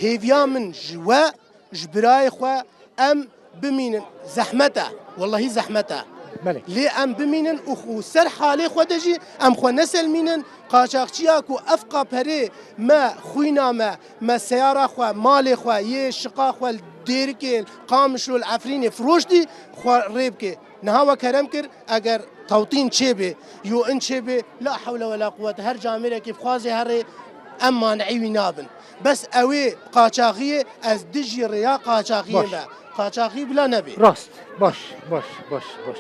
Hêviya min ji we, ji birayê xwe em bimînin. Zehmet e. Wellahî zehmet e. Belê. Lê em bimînin û, û ser halê xwe de jî em xwe neselmînin. Qaçaxçiya ku efqa perê me, xwîna me, me seyara xwe, malê xwe, yê şiqa xwe li Dêrikê, li Qamişlo, li Efrînê firoştî, xwe rê bike. Niha we kerem kir, eger tewtîn çêbê, yo in çêbê, la hewle we la quwwete, her camêrekî bixwazê herê, em maneî wî nabin. Bes ew ê qaçaxiyê, ez dijî rêya qaçaxiyê Baş. me. Qaçaxî bila nebê. Rast. Baş, baş, baş, baş.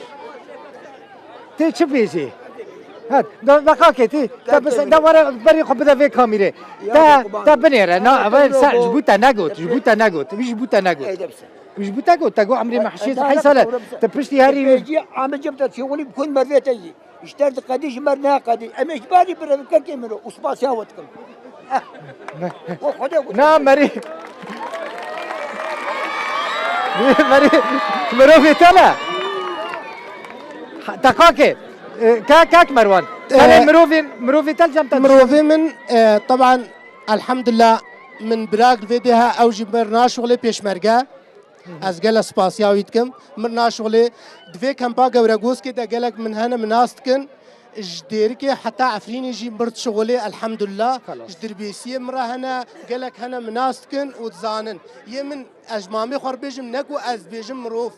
Tê çi bêjî? Ha, da, da kakê tê, te Te bise, tebî. da were berî xwe bide vê kamîrê. Ya Te, Rabbi, te binêre, na, Te ev tebî ser, Rabbi. ji bo te negot, ji bo te negot, wî ji bo te negot. Ey, de bise. Wî ji bo te got, te got emrê me E, hişê e, hey sal e. doğru bise. Te piştî herî E, wî. pecî, Ahmet Cem te çewilî bi kun mervê te yî. Ji ter di qedî ji mer neqedî. Em ê ji barî birevkekê min re û spasiya we dikim. Eh. We Xwedê got. Na merî. Merî mirovê te ne. Ha, teqakê. E, kak, kak Merwan. Tenê E, mirovên, mirovê te li cem te. Mirovê min, e, teban, elhamdulillah, min birak li vê dê ha, ew jî mir naşuxulê pêşmerge. Ez gelek spasiya wî dikim. Mir naşuxulê di vê kempa Gewregoskê de gelek min hene min nas dikin. Ji Dêrikê heta Efrînê jî mir dişuxulê, elhamdulillah. Xelas. Ji Dirbêsiyê min re hene, gelek hene min nas dikin û dizanin. Yê min, ez ji mamê xwe re bêjim, ne ku ez bêjim mirov.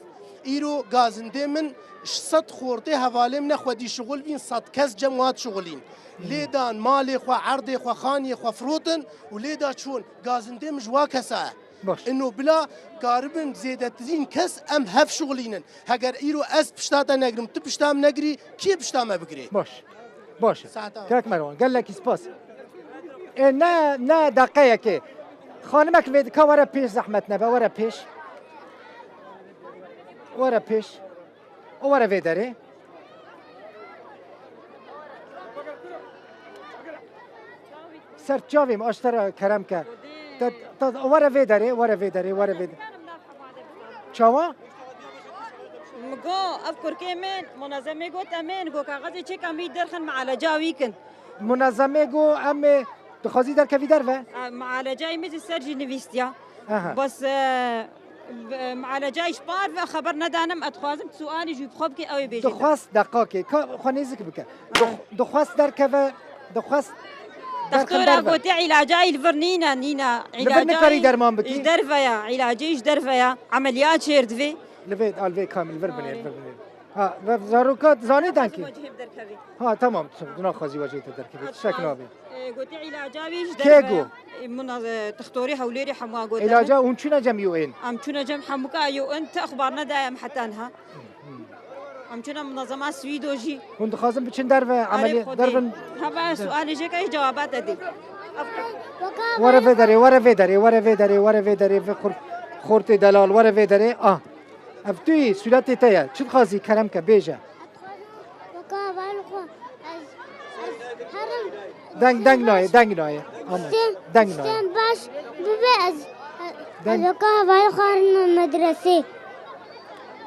Îro gazindê min ji sed xortê hevalê min e xwedî şuxul bîn, sed kes cem wa dişuxulîn. Lê dan malê xwe, erdê xwe, xaniyê xwe firotin û lê da çûn. Gazindê min ji wa kesa ye. Baş. Ino bila karibin zêdetirîn kes em hev şixulînin. Heger îro ez pişta te negrim, tu pişta min negirî, kî pişta me bigirê? Baş. Baş. Saeta. Kek Merwan, gelekî spas. E, ne, ne deqeyekê. Xanimek vê dika were pêş, zehmet nebe, were pêş. Were pêş. O were vê derê. Ser çavê min, aştera kerem ke. Te, te, were vê derê, were vê derê, were vê derê. Çawa? Min got, ev kurkê min, munezemê got, em ê, got, kaxezê çêka min derxin, mialeca wî kin. Munezemê got, em ê, dixwazî derkevî derve? E, mialecayê min jî ser jî nivîstiya. Aha. Bes, e, b-, mialecayê ji par ve xeber nedanim, ez dixwazim sualê jî bi xwe bike, ew ê bêjî. Dixwast deqakê, ka xwe nêzik bike. Dix-, dixwast derkeve, dixwast derxin Doktora derve. Gote îlacayî li vir nîne, nîne. Li vir nikarî derman bikî? Ji derve ya, îlacê ji derve ya. Emeliya çêr divê. Li vê, al vê kamî, li vir binê, Arê. li vir binê. Ha, ve zaroka zanê denkî? Xwezî wecihê derkevî. Ha, tamam, tu naxwazî wecihê te derkevî. Tiştek nabê. E, gote îlaca wî ji Kê derve. got? E, muna, e, tixtorî Hewlêrî hemû gote. Îlaca hûn çûne cem U N? Em çûne cem hemûka U N, ti exbar nedaye em heta niha. Em çûne munezema Swîdo jî. Hûn dixwazin biçin derve, Arê emelî Xwedê. derbin. Hava sualê jê ke cewaba te dê. Were vê derê, were vê derê, were vê derê, were vê derê, vê xort-, xortê delal, were vê derê. Ah. Ev tu yî, sûretê te ye. Çi dixwazî, kerem ke, bêje. Weka hevalê xwe, ez, ez herim. Deng, deng nayê, deng nayê. Ama Stêm, deng nayê. Stêm baş bibe ez, ez Deng. weka hevalê xwe herim medresê.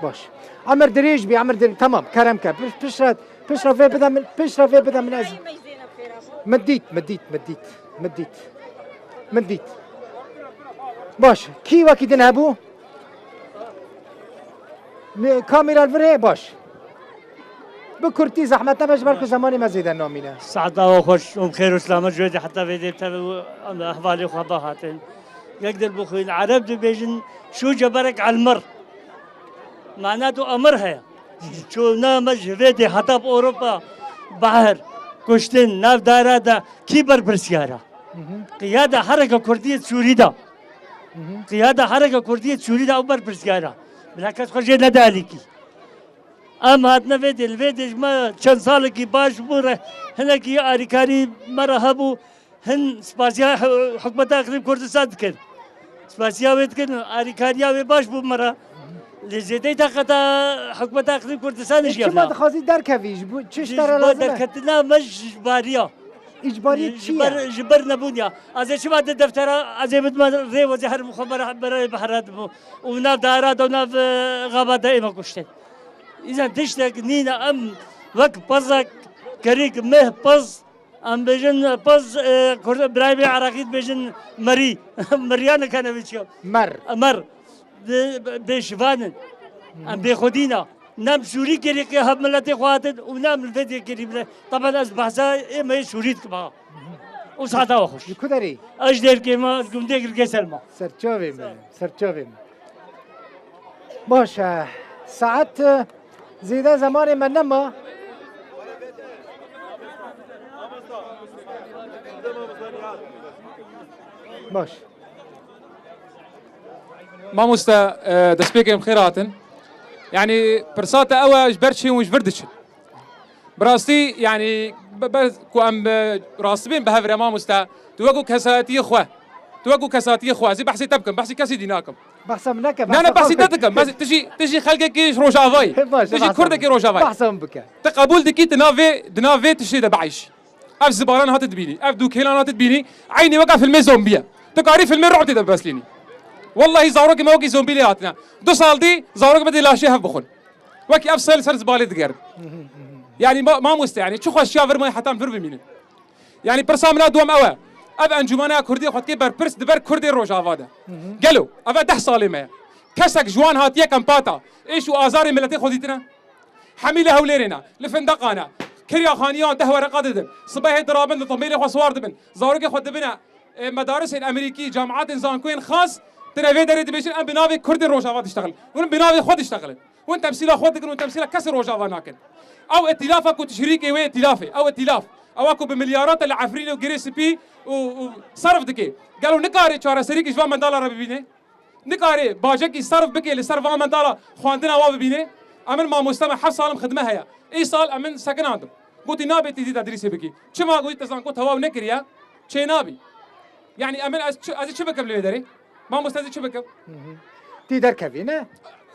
Baş. Emir dirêj bî, emir dirêj. Tamam, kerem ke. Piş-, piştre, piştre vê bide min, piştre vê bide min ez. Min dît, min dît, min dît, min dît. Min dît. Baş. Kî wekî din hebû? Mi-, kamera li vir heye, baş. Bi kurtî zehmet nebe ji ber ku zemanê me zêde namîne. Saeta we xweş û bi xêr û silamet ji wê de heta vê dê tevî û em li ehvalê xwe bihatin. Yek der bixwîn. Ereb dibêjin şû ceberek elmir. Mana du emir heye. Çûna me ji vê dê heta bi Ewropa, behr, kuştin, nav dara de kî berpirsyar e? Qiyada hereka Kurdî yê Sûrî de. Qiyada hereka Kurdî yê Sûrî de ew berpirsyar e. Bila kes xwe jê nede alîkî. Em hatine vê dê, li vê dê ji me çend salekî baş bû, re-, hinekî alîkarî me re hebû, hin spasiya hi-, hikûmeta Îqlîm Kurdistan dikin. Spasiya wê dikin, alîkariya wê baş bû me re. Lê zêdeyî taqeta hikûmeta Îqlîm Kurdistanê jî hebû. Çima dixwazî derkevî? Ji bo çi ji te re lazim e? Derketina me ji bariya. Îcbariyê çi ye? Ji ber, ji ber nebûn ya. Ez ê çima di deftera, ez ê bidime rê wezî her xwe bera, bera bi hera dibû. Û nav dara de, nav, e, xaba de ême kuştin. Îzen tiştek nîne em wek pezek, kerîk meh pez, em bêjin pez, e, Kurd, birayê Iraqî dibêjin merî. Meriya nikene vê çiya. Mer. Mer. Di, bêşivan in. Em bêxwedî ne. Ne em Sûrî kirî qê hev miletê xwe hatin û ne em li vê dê kirî bile. Teben ez behsa ê me yê Sûrî dikim ha. Û saeta we xweş. Ji ku derê? Ez ji Dêrkê me, gundê Girkê Selma. Serçavê me, serçavê me. Baş e. Saet, e, zêde zemanê me nema. Baş. Mamoste, e, destpêkê em xêr hatin. Yanî pirsa te ew e, ji ber çi hûn ji vir diçin? Bi rastî, yanî, be-, be-, ku em, e, rastî bên bi hev re mamoste, tu wekû kesayetiyê xwe, tu wekû kesayetiyê xwe, ez ê behsê te bikim, behsê kesî dî nakim. Behsa min neke, ne, ne, behsa behsê te dikim. Behsê, tu jî, tu jî xelkekî ji Rojavayê. Baş, tu jî kurdekî Rojavayê. Behsa min bike. Tu qebûl dikî, tu navê, di nav vê tiştê de bieyşî. Ev zibanan hate dibînî, ev dûkêlan hate dibînî, eynî weke filmê zombî ye. Tu karî filmê ru'b tê de bibeslînî. Wellahî zarokê me wekî zombî lê hatine. Du sal dî zarokê me dê laşê hev bixwin. Wekî ev sel ser zibalê digerin. Yanî ma-, mamoste, yanî çi xweşiya vir me heta em vir bimînin. Yanî pirsa min a duwem ew e. Ev encûmena Kurdî xwe dikê berpirs di ber Kurdê Rojava de. Gelo, ev e deh salê me ye. Kesek ji wan hatiye kempata, êş û azarê miletê xwe dîtine? Hemî li Hewlêrê ne, li Findeqa ne. Kiryaxaniyan deh wereqa didin. Sibehê dirabin, li tomêlê xwe siwar dibin. Zarokê xwe dibine, e, medarisên Emerîkî, camiatên zankoyên xas, tine vê derê dibêjin, em bi navê Kurdên Rojava diştexilin. Hûn bi navê xwe diştexilin. Hûn temsîla xwe dikin, hûn temsîla kesê Rojava nakin. Ew îtîlafa ku tu şirîkê wê îtîlafê, ew îtîlaf. Ewa ku bi milyara te li Efrînê û Girê Spî û, û serf dike. Gelo nikare çareserîkî ji van mendala re bibîne? Nikare bacekî serf bike li ser van mendala xwendina wa bibîne? Emin mamoste me heft salim xidme heye. Îsal emin sekinandim. Gotî nabê tî dî tedrîsê bikî. Çima gotî te zanko tewaw nekiriye? Çê nabî. Yanî emin ez çi, ez ê çi bikim li vê derê? Mamoste ez ê çi bikim? Tî derkevî ne?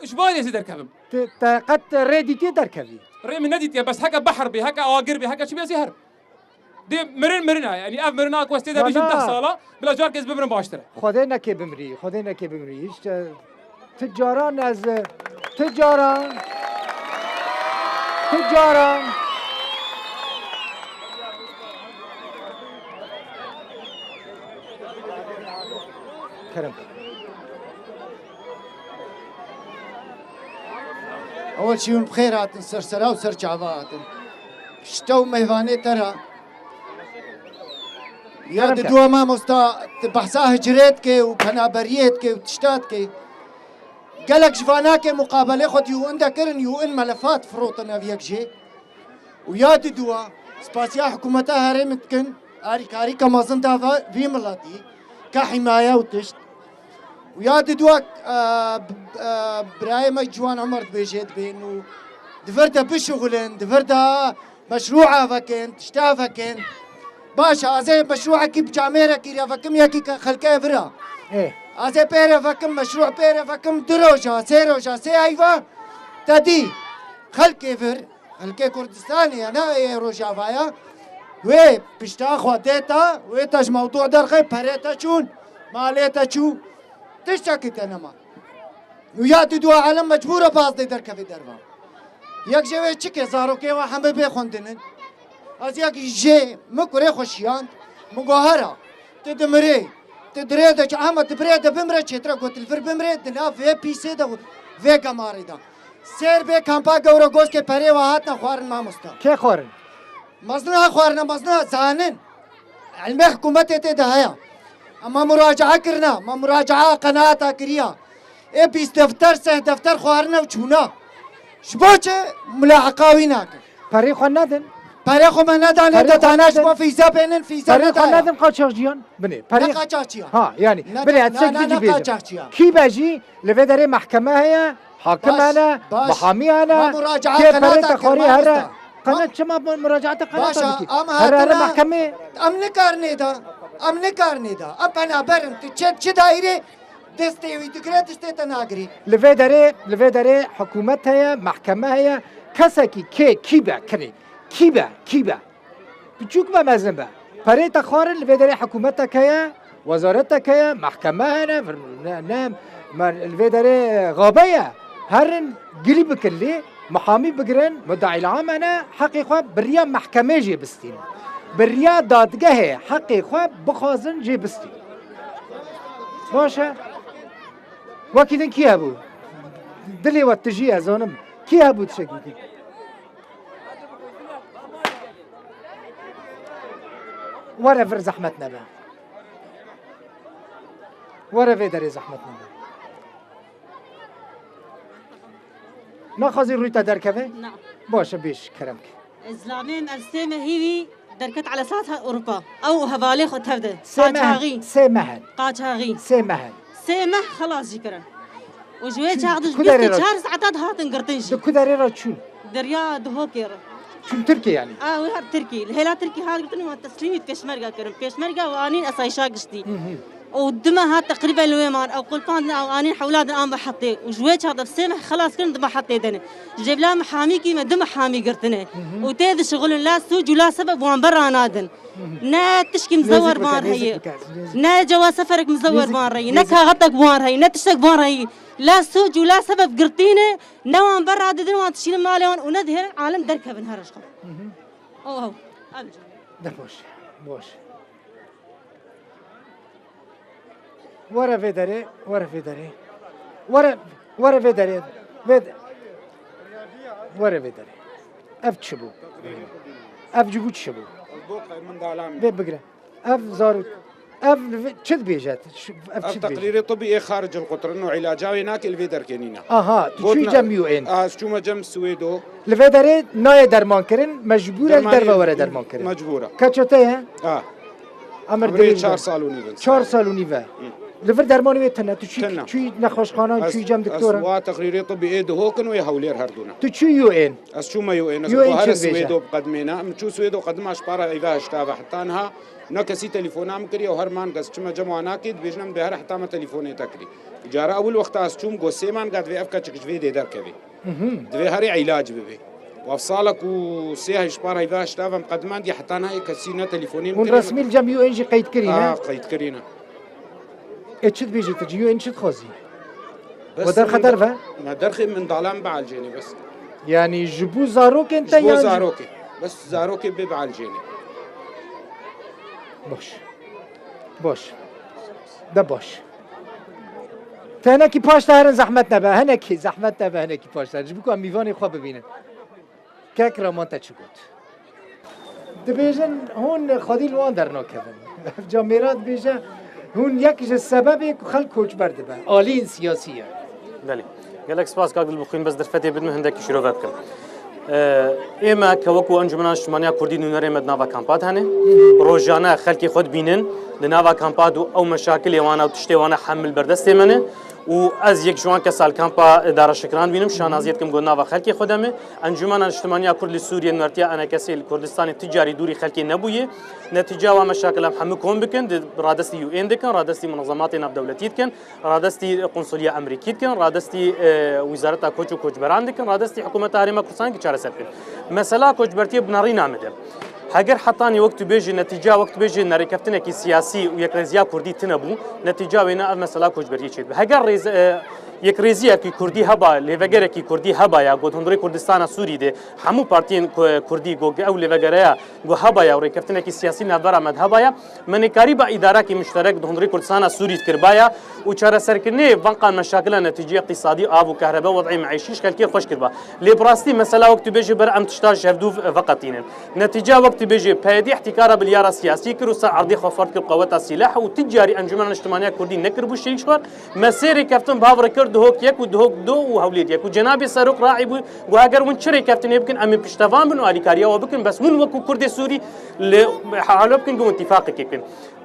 Ji bo ez ê derkevim. Te, te qet rê dîtiye derkevî? Rê min nedîtiye, bes heke behr bê, heke agir bê, heke çi bê ez ê herim. Dê mirin mirin e. Yanî ev mirina ku ez tê de bijîm deh sala, bila carkê ez bimirim baştir e. Xwedê nekê bimrî, Xwedê nekê bimrî. Hiç, e, tu caran ez, e, tu caran, tu caran. Kerem. Ewel çî hûn bi xêr hatin, ser sera û ser çava hatin. Pişte û mêvanê te re. Ya di dua mamosta, tu behsa hicrê dike û penaberiyê dike û tişta dike. Gelek ji vanakê muqabelê xwe di UN de kirin, UN melefat firotin ev yek jê. Û ya di dua, spasiya hikûmeta herêmê dikin, alîkarîka mezin da va-, vî miletî, ke hîmaye û tişt. Û ya di dua, e, b-, e, birayê me Ciwan Omer dibêje dibên û di vir de bişuxulin, di vir de meşrûa vekin, tişta vekin. Baş e, ez ê meşrûekî bi camêrekî re vekim, yekî ke xelkê vir e. Ê. Ez ê pê re vekim, meşrû pê re vekim, du roja, sê roja, sê heyva te dî xelkê vir. Xelkê Kurdistanê ye, ne ê Rojava ye. Wê pişta xwe dê te, wê te ji mewdû derxê, perê te çûn, malê te çû. Tiştekî te nema. Û ya tu dua alem mecbûr e bazdê derkevê derva. Yek ji wê çike zarokê we hemî bê xwendinin. Ez yek jê min kurê xwe şiyand, min got hera, tu dimirê, tu dirê de çi, hema tu birê de bimre, çêtir e got tu li vir bimrê, di nav vê pîsê de, vê gemarê de. Sêr bê kampa gewre goşkê perê we hatine xwarin mamosta. Kê xwarin? Mezin ha xwarine, mezin ha zanin. Ilmê hikûmetê tê de heye. Em me muracaa kirina, me muracaa qenaata kiriya. Ê bîst defter, seh defter xwarine û çûna. Ji bo çi? Mulahiqa wî nakin. Perê xwe nedin. Perê xwe me nedane, Perê xwe dedane ji nedin. bo fîze bênin, fîze Perê xwe nedane. nedin qaçaxciyan. Binê, perê Ne qaçaxçiya. Ha, yani, Ne, binê, ne, çek ne, dicî ne bêjin. qaçaxçiya. Kî be jî, li vê derê mehkeme heye, hakim Baş, hene, baş. mihamî hene, Ma muracaa kê perê qenata te xwarî kir, here. mamosta. Qenet Ma- çima bu muracaata qenata Başa, dikî? ama Here, here hatine mehkemê. Em nikarin ê da. Em nikarin ê da. Em penaber in. Tu çi, çi daîrê destê wî digire, destê te nagirî. Li vê derê, li vê derê hikûmet heye, mehkeme heye. Kesekî kê, kî be, kirê? Kî be, kî be? Biçûk be, mezin be. Perê te xwarin, li vê derê hikûmetek heye, wezaretek heye, mehkeme hene, vir-, ne, ne, me-, li vê derê xabe ye. Herin gilî bikin lê, mihamî bigirin, mudaîl am hene, heqê xwe bi riya mehkemê jê bistînin. Bi riya dadgehê heqê xwe bixwazin jê bistînin. Baş e. Wekî din kî hebû? Dilê we tijî, ez zanim. Kî hebû tiştekî kî? Were vir, zehmet nebe. Were vê derê, zehmet nebe. Naxwazî rûyê te derkeve? Na. Baş e, bêj, kerem ke. Zilamê me ev sê mehî wî derket elesat Ewropa. Ew û hevalê xwe tev de. Sê meh, Qaçaxî. sê meh in. Qaçaxî. Sê meh in. Sê meh xelas jî kirin. Û ji wê Çi, çax di ku derê bîst û çar re? saeta dihatin girtin jî. Di ku derê re çûn? Derya Duhokê re. Çûn Tirkiye yani? A, wê her Tirkî. Li hêla Tirkî hat girtin û teslîmî pêşmerga kirin. Pêşmerga û anîn esayîşa giştî. Hı hı. Û dime hat teqrîben li wê man. Ew qulpan din, ew anîn hewla din an bi hetê. Û ji wê çax de sê meh xelas kirin, dime hetê de ne. Ji vê bila mihamî kî me du mihamî girtine. Hı hı. Û tê dişixulin la sûc û la sebeb wan berra nadin. Ne tişkî mizewwer Nêzîk bike, van nêzîk heye. bike, nêzîk. Ne cewa seferek mizewwer Nêzîk, van reyî. Ne nêzîk. kaxetek van reyî. Ne tiştek van reyî. La sûc û la sebeb girtîne. Ne wan berra didin, wan dişînin malê wan û ne dihêrin alim derkevin her roj xwe. Hı hı. Oh, oh. Em De boş, boş. Were vê derê, were vê derê. Were, were vê derê. Vê de-, were vê derê. Ev çi bû? Ev ji bo çi bû? Vê bigire. Ev zarok. Ev li vê-, çi dibêje? Şu, ev Ev çi dibêje? teqrîrê tibî ê xaricil qutir in û îlaca wê nake li vê derkê nîne. Aha, tu Gotina-, çûyî cem U N? Ez çûme cem Swêdo. Li vê derê nayê derman kirin, mecbûr e li Dermanê derve were derman kirin. mecbûr e. Keça te ye? A. Emir Emrê dirêj çar be. sal û nîv in. Çar sal û nîv e. Hı. Li vir dermanê wê tune. Tu çûyî, Tune. çûyî nexweşxanan, Ez, çûyî cem ez doktoran? wa teqrîrê tibî ê Duhok in wê Hewlêr her du ne. Tu çûyî U N? Ez çûme U N, ez U N got, çi here dibêje? Swêdo biqedimêne. Min çû Swêdo qedima ji para heyva heşta ve heta niha ne kesî telefona min kiriye û her manga ez çime cem wan nakê, dibêjin em dê here heta me telefonê te kirî. Cara ewil wexta ez çûm, got sê manga divê ev keçik ji vê dê derkevê. Mhm. Divê herê îlac bibe. Û ev salek û sê hej ji para heyva heşta ve em qedimandiye heta niha yê kesî ne telefonê min Hûn kiriye. resmî li cem U N jî qeyd kirî, ne? A, qeyd kirîne. Ê çi dibêjî tu? Ji U N çi dixwazî? Bes We derxe min derve? Me derxê mindalan bielcênê bes. Yanî ji bo zarokên te Ji bo yan ji zarokê. Bes zarokê bê bielcênê. Baş. Baş. De baş. Te hinekî paş de herin, zehmet nebe. Hinekî zehmet nebe, hinekî paş de herin. Ji bo ku em mîvanê xwe bibînin. Kek Raman te çi got? Dibêjin hûn xwedî li wan dernakevin. Ev camêra dibêje hûn yek ji sebebê ku xelk koçber dibe. Aliyên siyasî ye. Belê. Gelek spas kak Dilbixwîn, bes derfetê bidin hindekî şîrove bikim. Ee, ême ke wekû Encûmena Niştimaniya Kurdî nûnerê me di nava kampa de hene. Rojane xelkê xwe dibînin, di nava kampa de û ew meşakilê wan e û tiştê wan e hemil ber destê me ne. Û ez yek ji wan kesa li kampa Dara Şikran dibînim, şanaziyê dikim ku nava xelkê xwe de me. Encûmena Niştimaniya Kurd li Sûriyê, Nûnertiya ENKSê li Kurdistanê ti carî dûrî xelkê nebûye. Netîca wan meşakil em hemû kom bikin, di radestî U N dikin, radestî munezematê navdewletî dikin, radestî qunsuliya Amerîkî dikin, radestî, e, Wizareta Koç û Koçberan dikin, radestî Hikûmeta Herêma Kurdistanê ki çareser bikin. Mesela koçbertiyê binerîna me de. Heger hetanî wek tu bêjî netîca, wek tu bêjî nerêkeftinekî siyasî û yekrêziya Kurdî tune bû, netîca wê ne ev mesela koçberiyê çêdibe. Heger rêze-, e, Yekrêziyekî kurdî heba, lêvegerekî kurdî hebaya, got hundirê Kurdistana Sûrî de hemû partiyên ku-, kurdî got ew lêvegereya got hebaya û rêkeftinekî siyasî navbera me de hebaya. Me nêkarîba îdarekî muşterek di hundirê Kurdistana Sûrî de kiribaya û çareserkirinê van qan meşakila netîceya iqtîsadî, av û kehrebe, wed'ê meîşî ji xelkê xweş kiriba. Lê bi rastî mesela wek tu bêjî ber em tişta ji hevdû veqetînin. Netîceya wek tu bêjî P Y D îhtîkara bilyara siyasî kir û ser erdê xwe fert kir qeweta sîleh û ti carî Encûmena Niştimaniya Kurdî nekiribû şerîk ji xwe. Me sê rêkeftin bi hev re kir, Duhok yek û Duhok du û Hewlêr yek. Û cenabê Serok raî bû, got, eger hûn çi rêkeftinê bikin, em ê piştevan bin û alîkariya we bikin, bes hûn wekû Kurdê Sûrî li halo bikin, got, îtîfaqekê bikin.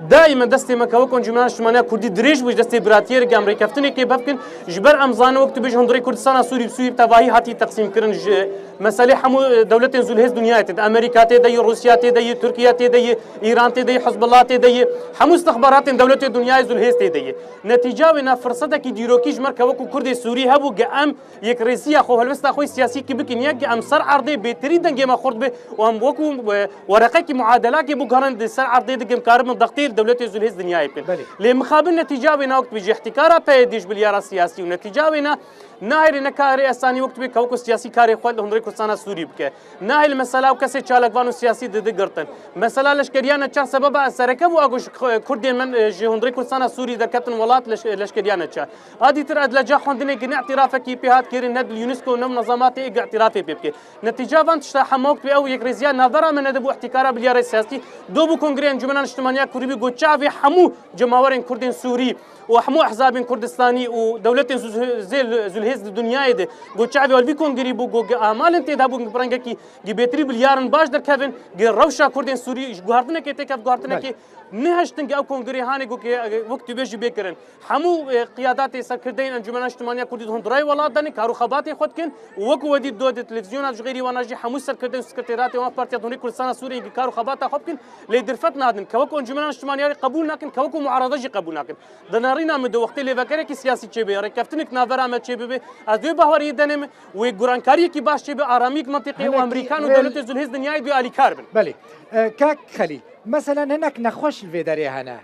Daîme destê me ke wek Encûmena Niştimaniya Kurdî dirêj bû, ji destê biratiyê re em rêkeftinekê bevkin. Ji ber em zanin, wek tu bêjî, hundirê Kurdistana Sûrî bi Sûrî bi tevahî hatî teqsîmkirin, ji meselê hemû, e, dewletên Zûlhêz dinyayê tê de, Amerîka tê de yê, Rûsya tê de yê, Tirkiye tê de yê, Îran tê de yê, Hizbullah tê de yê, hemû istixbaratên dewletê dinyayê Zûlhêz tê de yê. Netîca wê na firsetekî dîrokî ji me re ke wekû Kurdê Sûrî hebû, ge em yekrêziya xwe, helwesta xwe siyasî ki bikin, yek ge em ser erdê bêtirî dengê me xurt be û em wekû, e, wereqekî muadelakê biguherin di ser erdê de ge em karibin dextê li dewletê Zûlhêz dinyayê bikin. Belê. Lê mixabin netîca wê na wek dibêjî îhtîkara P Y D ji bilyara siyasî û netîca wê na nahêlê ne karê esanî wek dibê ke wekû siyasî karê xwe li hundirê Kurdistana Sûrî bike. Nahêlê mesela ew kesê çalakvan û siyasî didi girtin. Mesela leşkeriya neçar sebeba sereke bû, ago ji Kurdên me, e, ji hundirê Kurdistana Sûrî derketin welat leş-, leşkeriya neçar. A dîtir ez li ca xwendinê ki ne îtirafekî pê hat kirin, ne di UNESCO, ne di munezematê ê ki îtirafê pê bike. Netîca van tişta hema wek dibê ew yekrêziya navbera me nedibû îhtîkara bilyara siyasî. Do bû Kongrê Encûmena Niştimaniya Kurdî bû, got çavê hemû cemawerên Kurdên Sûrî û hemû ehzabên Kurdistanî û dewletên Zû-, Zê-, Zûlhêz di dinyayê de, got çavê wî kongrî bû, got amalên tê de bûn bi rengekî gi bêtirî bilyar in baş derkevin, gi rewşa Kurdên Sûrî ji guhertinekê têkev guhertinekê Belê. Nehiştin gi ew kongrê hanê got, e, wek tu bêjî bê kirin. Hemû, e, qiyadatê serkirdeyên Encûmena Niştimaniya Kurdî di hundirayê welat de ne, kar û xebatê xwe dikin û wekû we dît do di televîzyona ji xeyrî wana jî hemû serkirdeyên û sekreteriyatê wan partiya di hundirê Kurdistana Sûriyê gi kar û xebata xwe bikin, lê derfet nadin. Ke wek Encûmena Niştimaniya qebûl nakin, ke wekû muarada jî qebûl nakin. Di nerîna min de wextê lêvegerekî siyasî çêbe, rêkeftinek navbera me çêbibe, ez wê baweriyê denê min, wê gurankariyekî baş çêbe, aramiyek mentiqî û Hinekî Amerîkan û wê dewletê Zûlhêz dinyayê dê alîkar bin. Belê. E, kak Xelîl, meselen hinek nexweş li vê derê hene.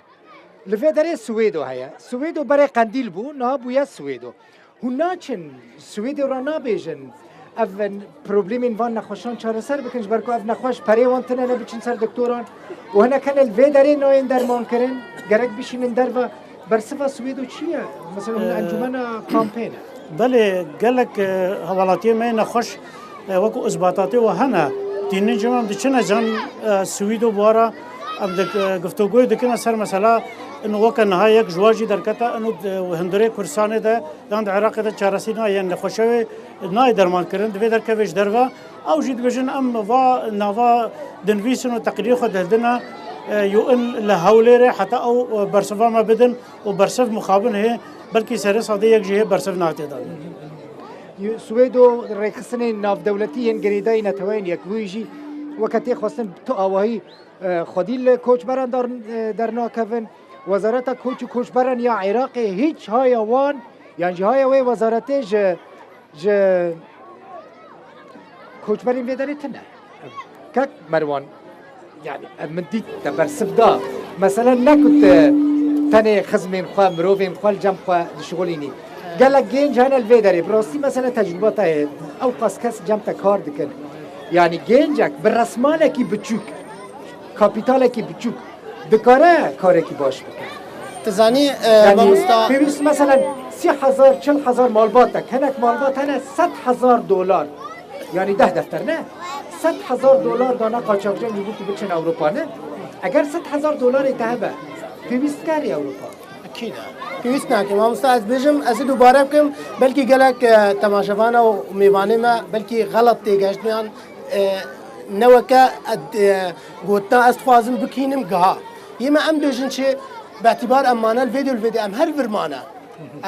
Li vê derê Swêdo heye. Swêdo berê qendîl bû, niha bûye Swêdo. Hûn naçin Swêdê re nabêjin, ev problemên van nexweşan çareser bikin, ji ber ku ev nexweş perê wan tine ne biçin ser doktoran û hinek hene li vê derê nayên dermankirin, gerek bişînin derve. Bersiva Swêdo çi ye? Mesela hûn Ee, encûmena kampê ne? Belê, gelek, e, hewalatiyê me yê nexweş, e, wekû isbatatê we hene. Tînin cem em diçine can, e, Swêdo bi wara em dik-, e, giftogoyê dikine ser mesela, ino weke niha yek ji wa jî derkete, ino, e, hundirê Kurdistanê de yan di Iraqê de çaresî nayê, yên nexweşe wê nayê dermankirin, divê derkeve ji derve. Ew jî dibêjin, em va nava dinivîsin û teqrîrê xwe dihildine, e, U N li Hewlêrê heta ew, e, bersiva me bidin û bersiv mixabin hê, belkî serê sedê yek jî hê bersiv nate dan. Swêdo rêxistinên navdewletî yên girêdayî Neteweyên Yekbûyî jî weke tê xwestin tu awahî, e, xwedî li koçberan dar-, e, dernakevin. Wezareta Koç û Koçberan ya Iraqê hîç haya wan, yan jî haya wê wezaretê ji, ji koçberên vê derê tune. Kak Merwan, yani, ev min dît te bersiv da. Mesela ne ku te tenê xizmên xwe, mirovên xwe li cem xwe dişixulînî. Gelek gênc hene li vê derê. Bi rastî mesela tecrûba te heye. Ew qas kes cem te kar dikin. Yani gêncek bi resmanekî biçûk, kapîtalekî biçûk dikare karekî baş bike. Tu zanî, e, Yani mamosta pêwîst mesela sî hezar, çil hezar malbat de, hinek malbat hene sed hezar dolar. Yani deh defter ne? Sed hezar dolar dana qaçaxçiyên ji bo ku biçin Ewropa ne? Eger sed hezar dolarê te hebe, pêwîst kerî Ewropa. Ekîd e. Pêwîst nake. Mamosta ez bêjim, ez ê dubare bikim, belkî gelek, e, temaşevana û mêvanê me belkî xelet têgehiştiyan, e, ne weke, e, gotina ez dixwazim bikînim giha. Yê me em bêjin çi, bi îtîbar em mane li vê dê û li vê dê em her vir mane.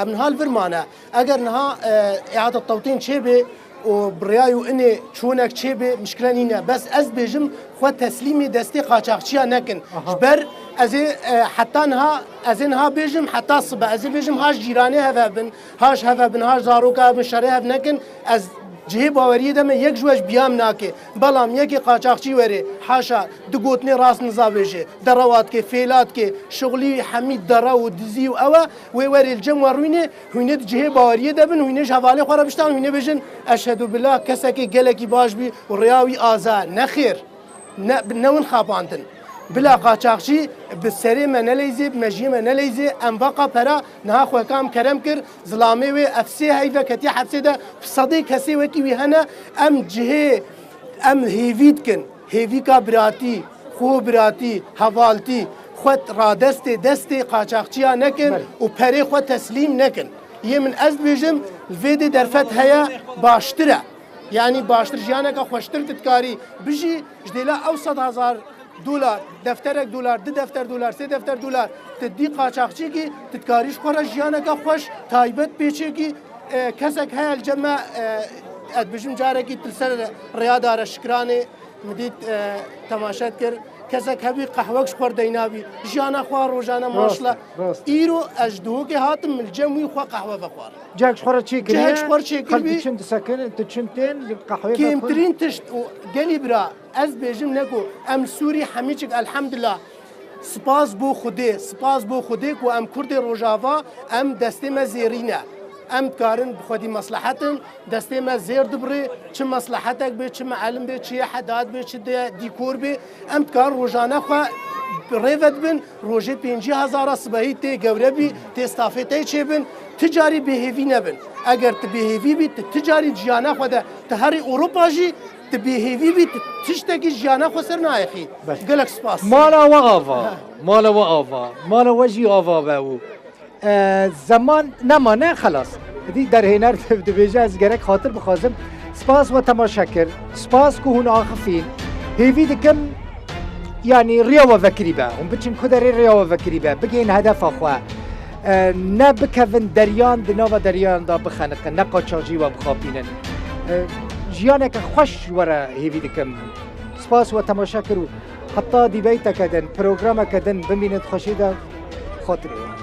Em niha li vir mane. Eger niha, e, îada tewtîn çêbe û bi rêya U N'ê çûnek çêbe, mişkile nîne. Bes ez bêjim, xwe teslîmê destê qaçaxçiya nekin. Aha. Ji ber ez ê, e, heta niha, ez ê niha bêjim, heta sibe. Ez ê bêjim, ha ji cîranê hev hebin, ha ji hev hebin, ha ji zaroka hebin, şerê hev nekin. Ez Cihê baweriyê de me yek ji we ji biyam nake. Belam yekê qaçaxçî were, haşa, di gotinê rast niza bêje, derewa dike, fêla dike, şixulî hemî dere û dizî û ew e, wê were li cem we rûnê, hûnê di cihê baweriyê de bin, hûnê ji hevalê xwe re biştan, hûnê bêjin, "Eşhedû billah, kesekê gelekî baş bî û rêya wî aza." Nexêr. Ne, ne win xapandin. Bila qaçaxçî bi serê me neleyzê, bi mejiyê me neleyzê, em vaqa pera niha xweka em kerem kir, zilamê wê ev sê heyve ketiye hepsê de bi sedê kesê wekî wî hene, em cihê, em hêvî dikin, hêvîka biratî, xwe biratî, hevaltî, xwe radestê destê qaçaxçiya nekin Belê. û perê xwe teslîm nekin. Yê min ez dibêjim, li vê dê derfet heye, baştir e. Yanî baştir jiyaneke xweştir tu dikarî bijî, ji dêla ew sed hezar dolar, defterek dolar, du defter dolar, sê defter dolar, tu dî qaçaxçîkî, tu dikarî ji xwe re jiyaneke xweş, taybet pêçêkî, e, kesek heye li cem me, e, ez dibêjim carekî tu li ser rêya dare Şikranê, min dît, e, temaşe dikir, kesek hebî qehwek ji xwe re deynabî, jiyana xwe rojane maşla. Rast, rast. Îro ez ji Duhokê hatim, min li cem wî xwe qehwe vexwar. Cihek ji xwe re çêkiriye. Cihek ji xwe re çêkiribî. Xelk diçin disekin, diçin tên, li qehweyê vexwin. Kêmtirîn tişt û gelî bira, ez bêjim ne ku em li Sûrî hemî çik, elhemdulillah, spas bo Xwedê, spas bo Xwedê ku em Kurdê Rojava, em destê me zêrî ne. Em dikarin bi xwedî meslehetin, destê me zêr dibirê, çi meslehetek bê, çi mielim bê, çi yê hedat bê, çi de dîkor bê, em dikarin rojane xwe rê ve dibin, rojê pêncî hezara sibehî tê gewre bî, tê stafê te çêbin, ti carî bêhêvî nebin. Eger tu bêhêvî bî, tu ti carî jiyana xwe de, tu herî Ewropa jî, tu bêhêvî bî, tu tiştekî jiyana xwe ser nayexî. Belê. Gelek spas. Mala we ava, Ha. mala we ava, mala we jî ava be û E, zeman nemane, xelas. Dî derhêner dibêje, ez gerek xatir bixwazim. Spas we temaşe kir. Spas ku hûn axifîn. Hêvî dikim, yanî riya we vekirî be. Hûn biçin ku derê riya we vekirî be. Bigihên hedefa xwe. E, ne bikevin deryan, di nava deryan de bixeniqin, ne qaçaxcî we bixapînin. E, jiyaneke xweş ji we re hêvî dikim. Spas we temaşe kir û heta dîbeyteke din, programeke din bimînin di xweşî de. Xatirê we.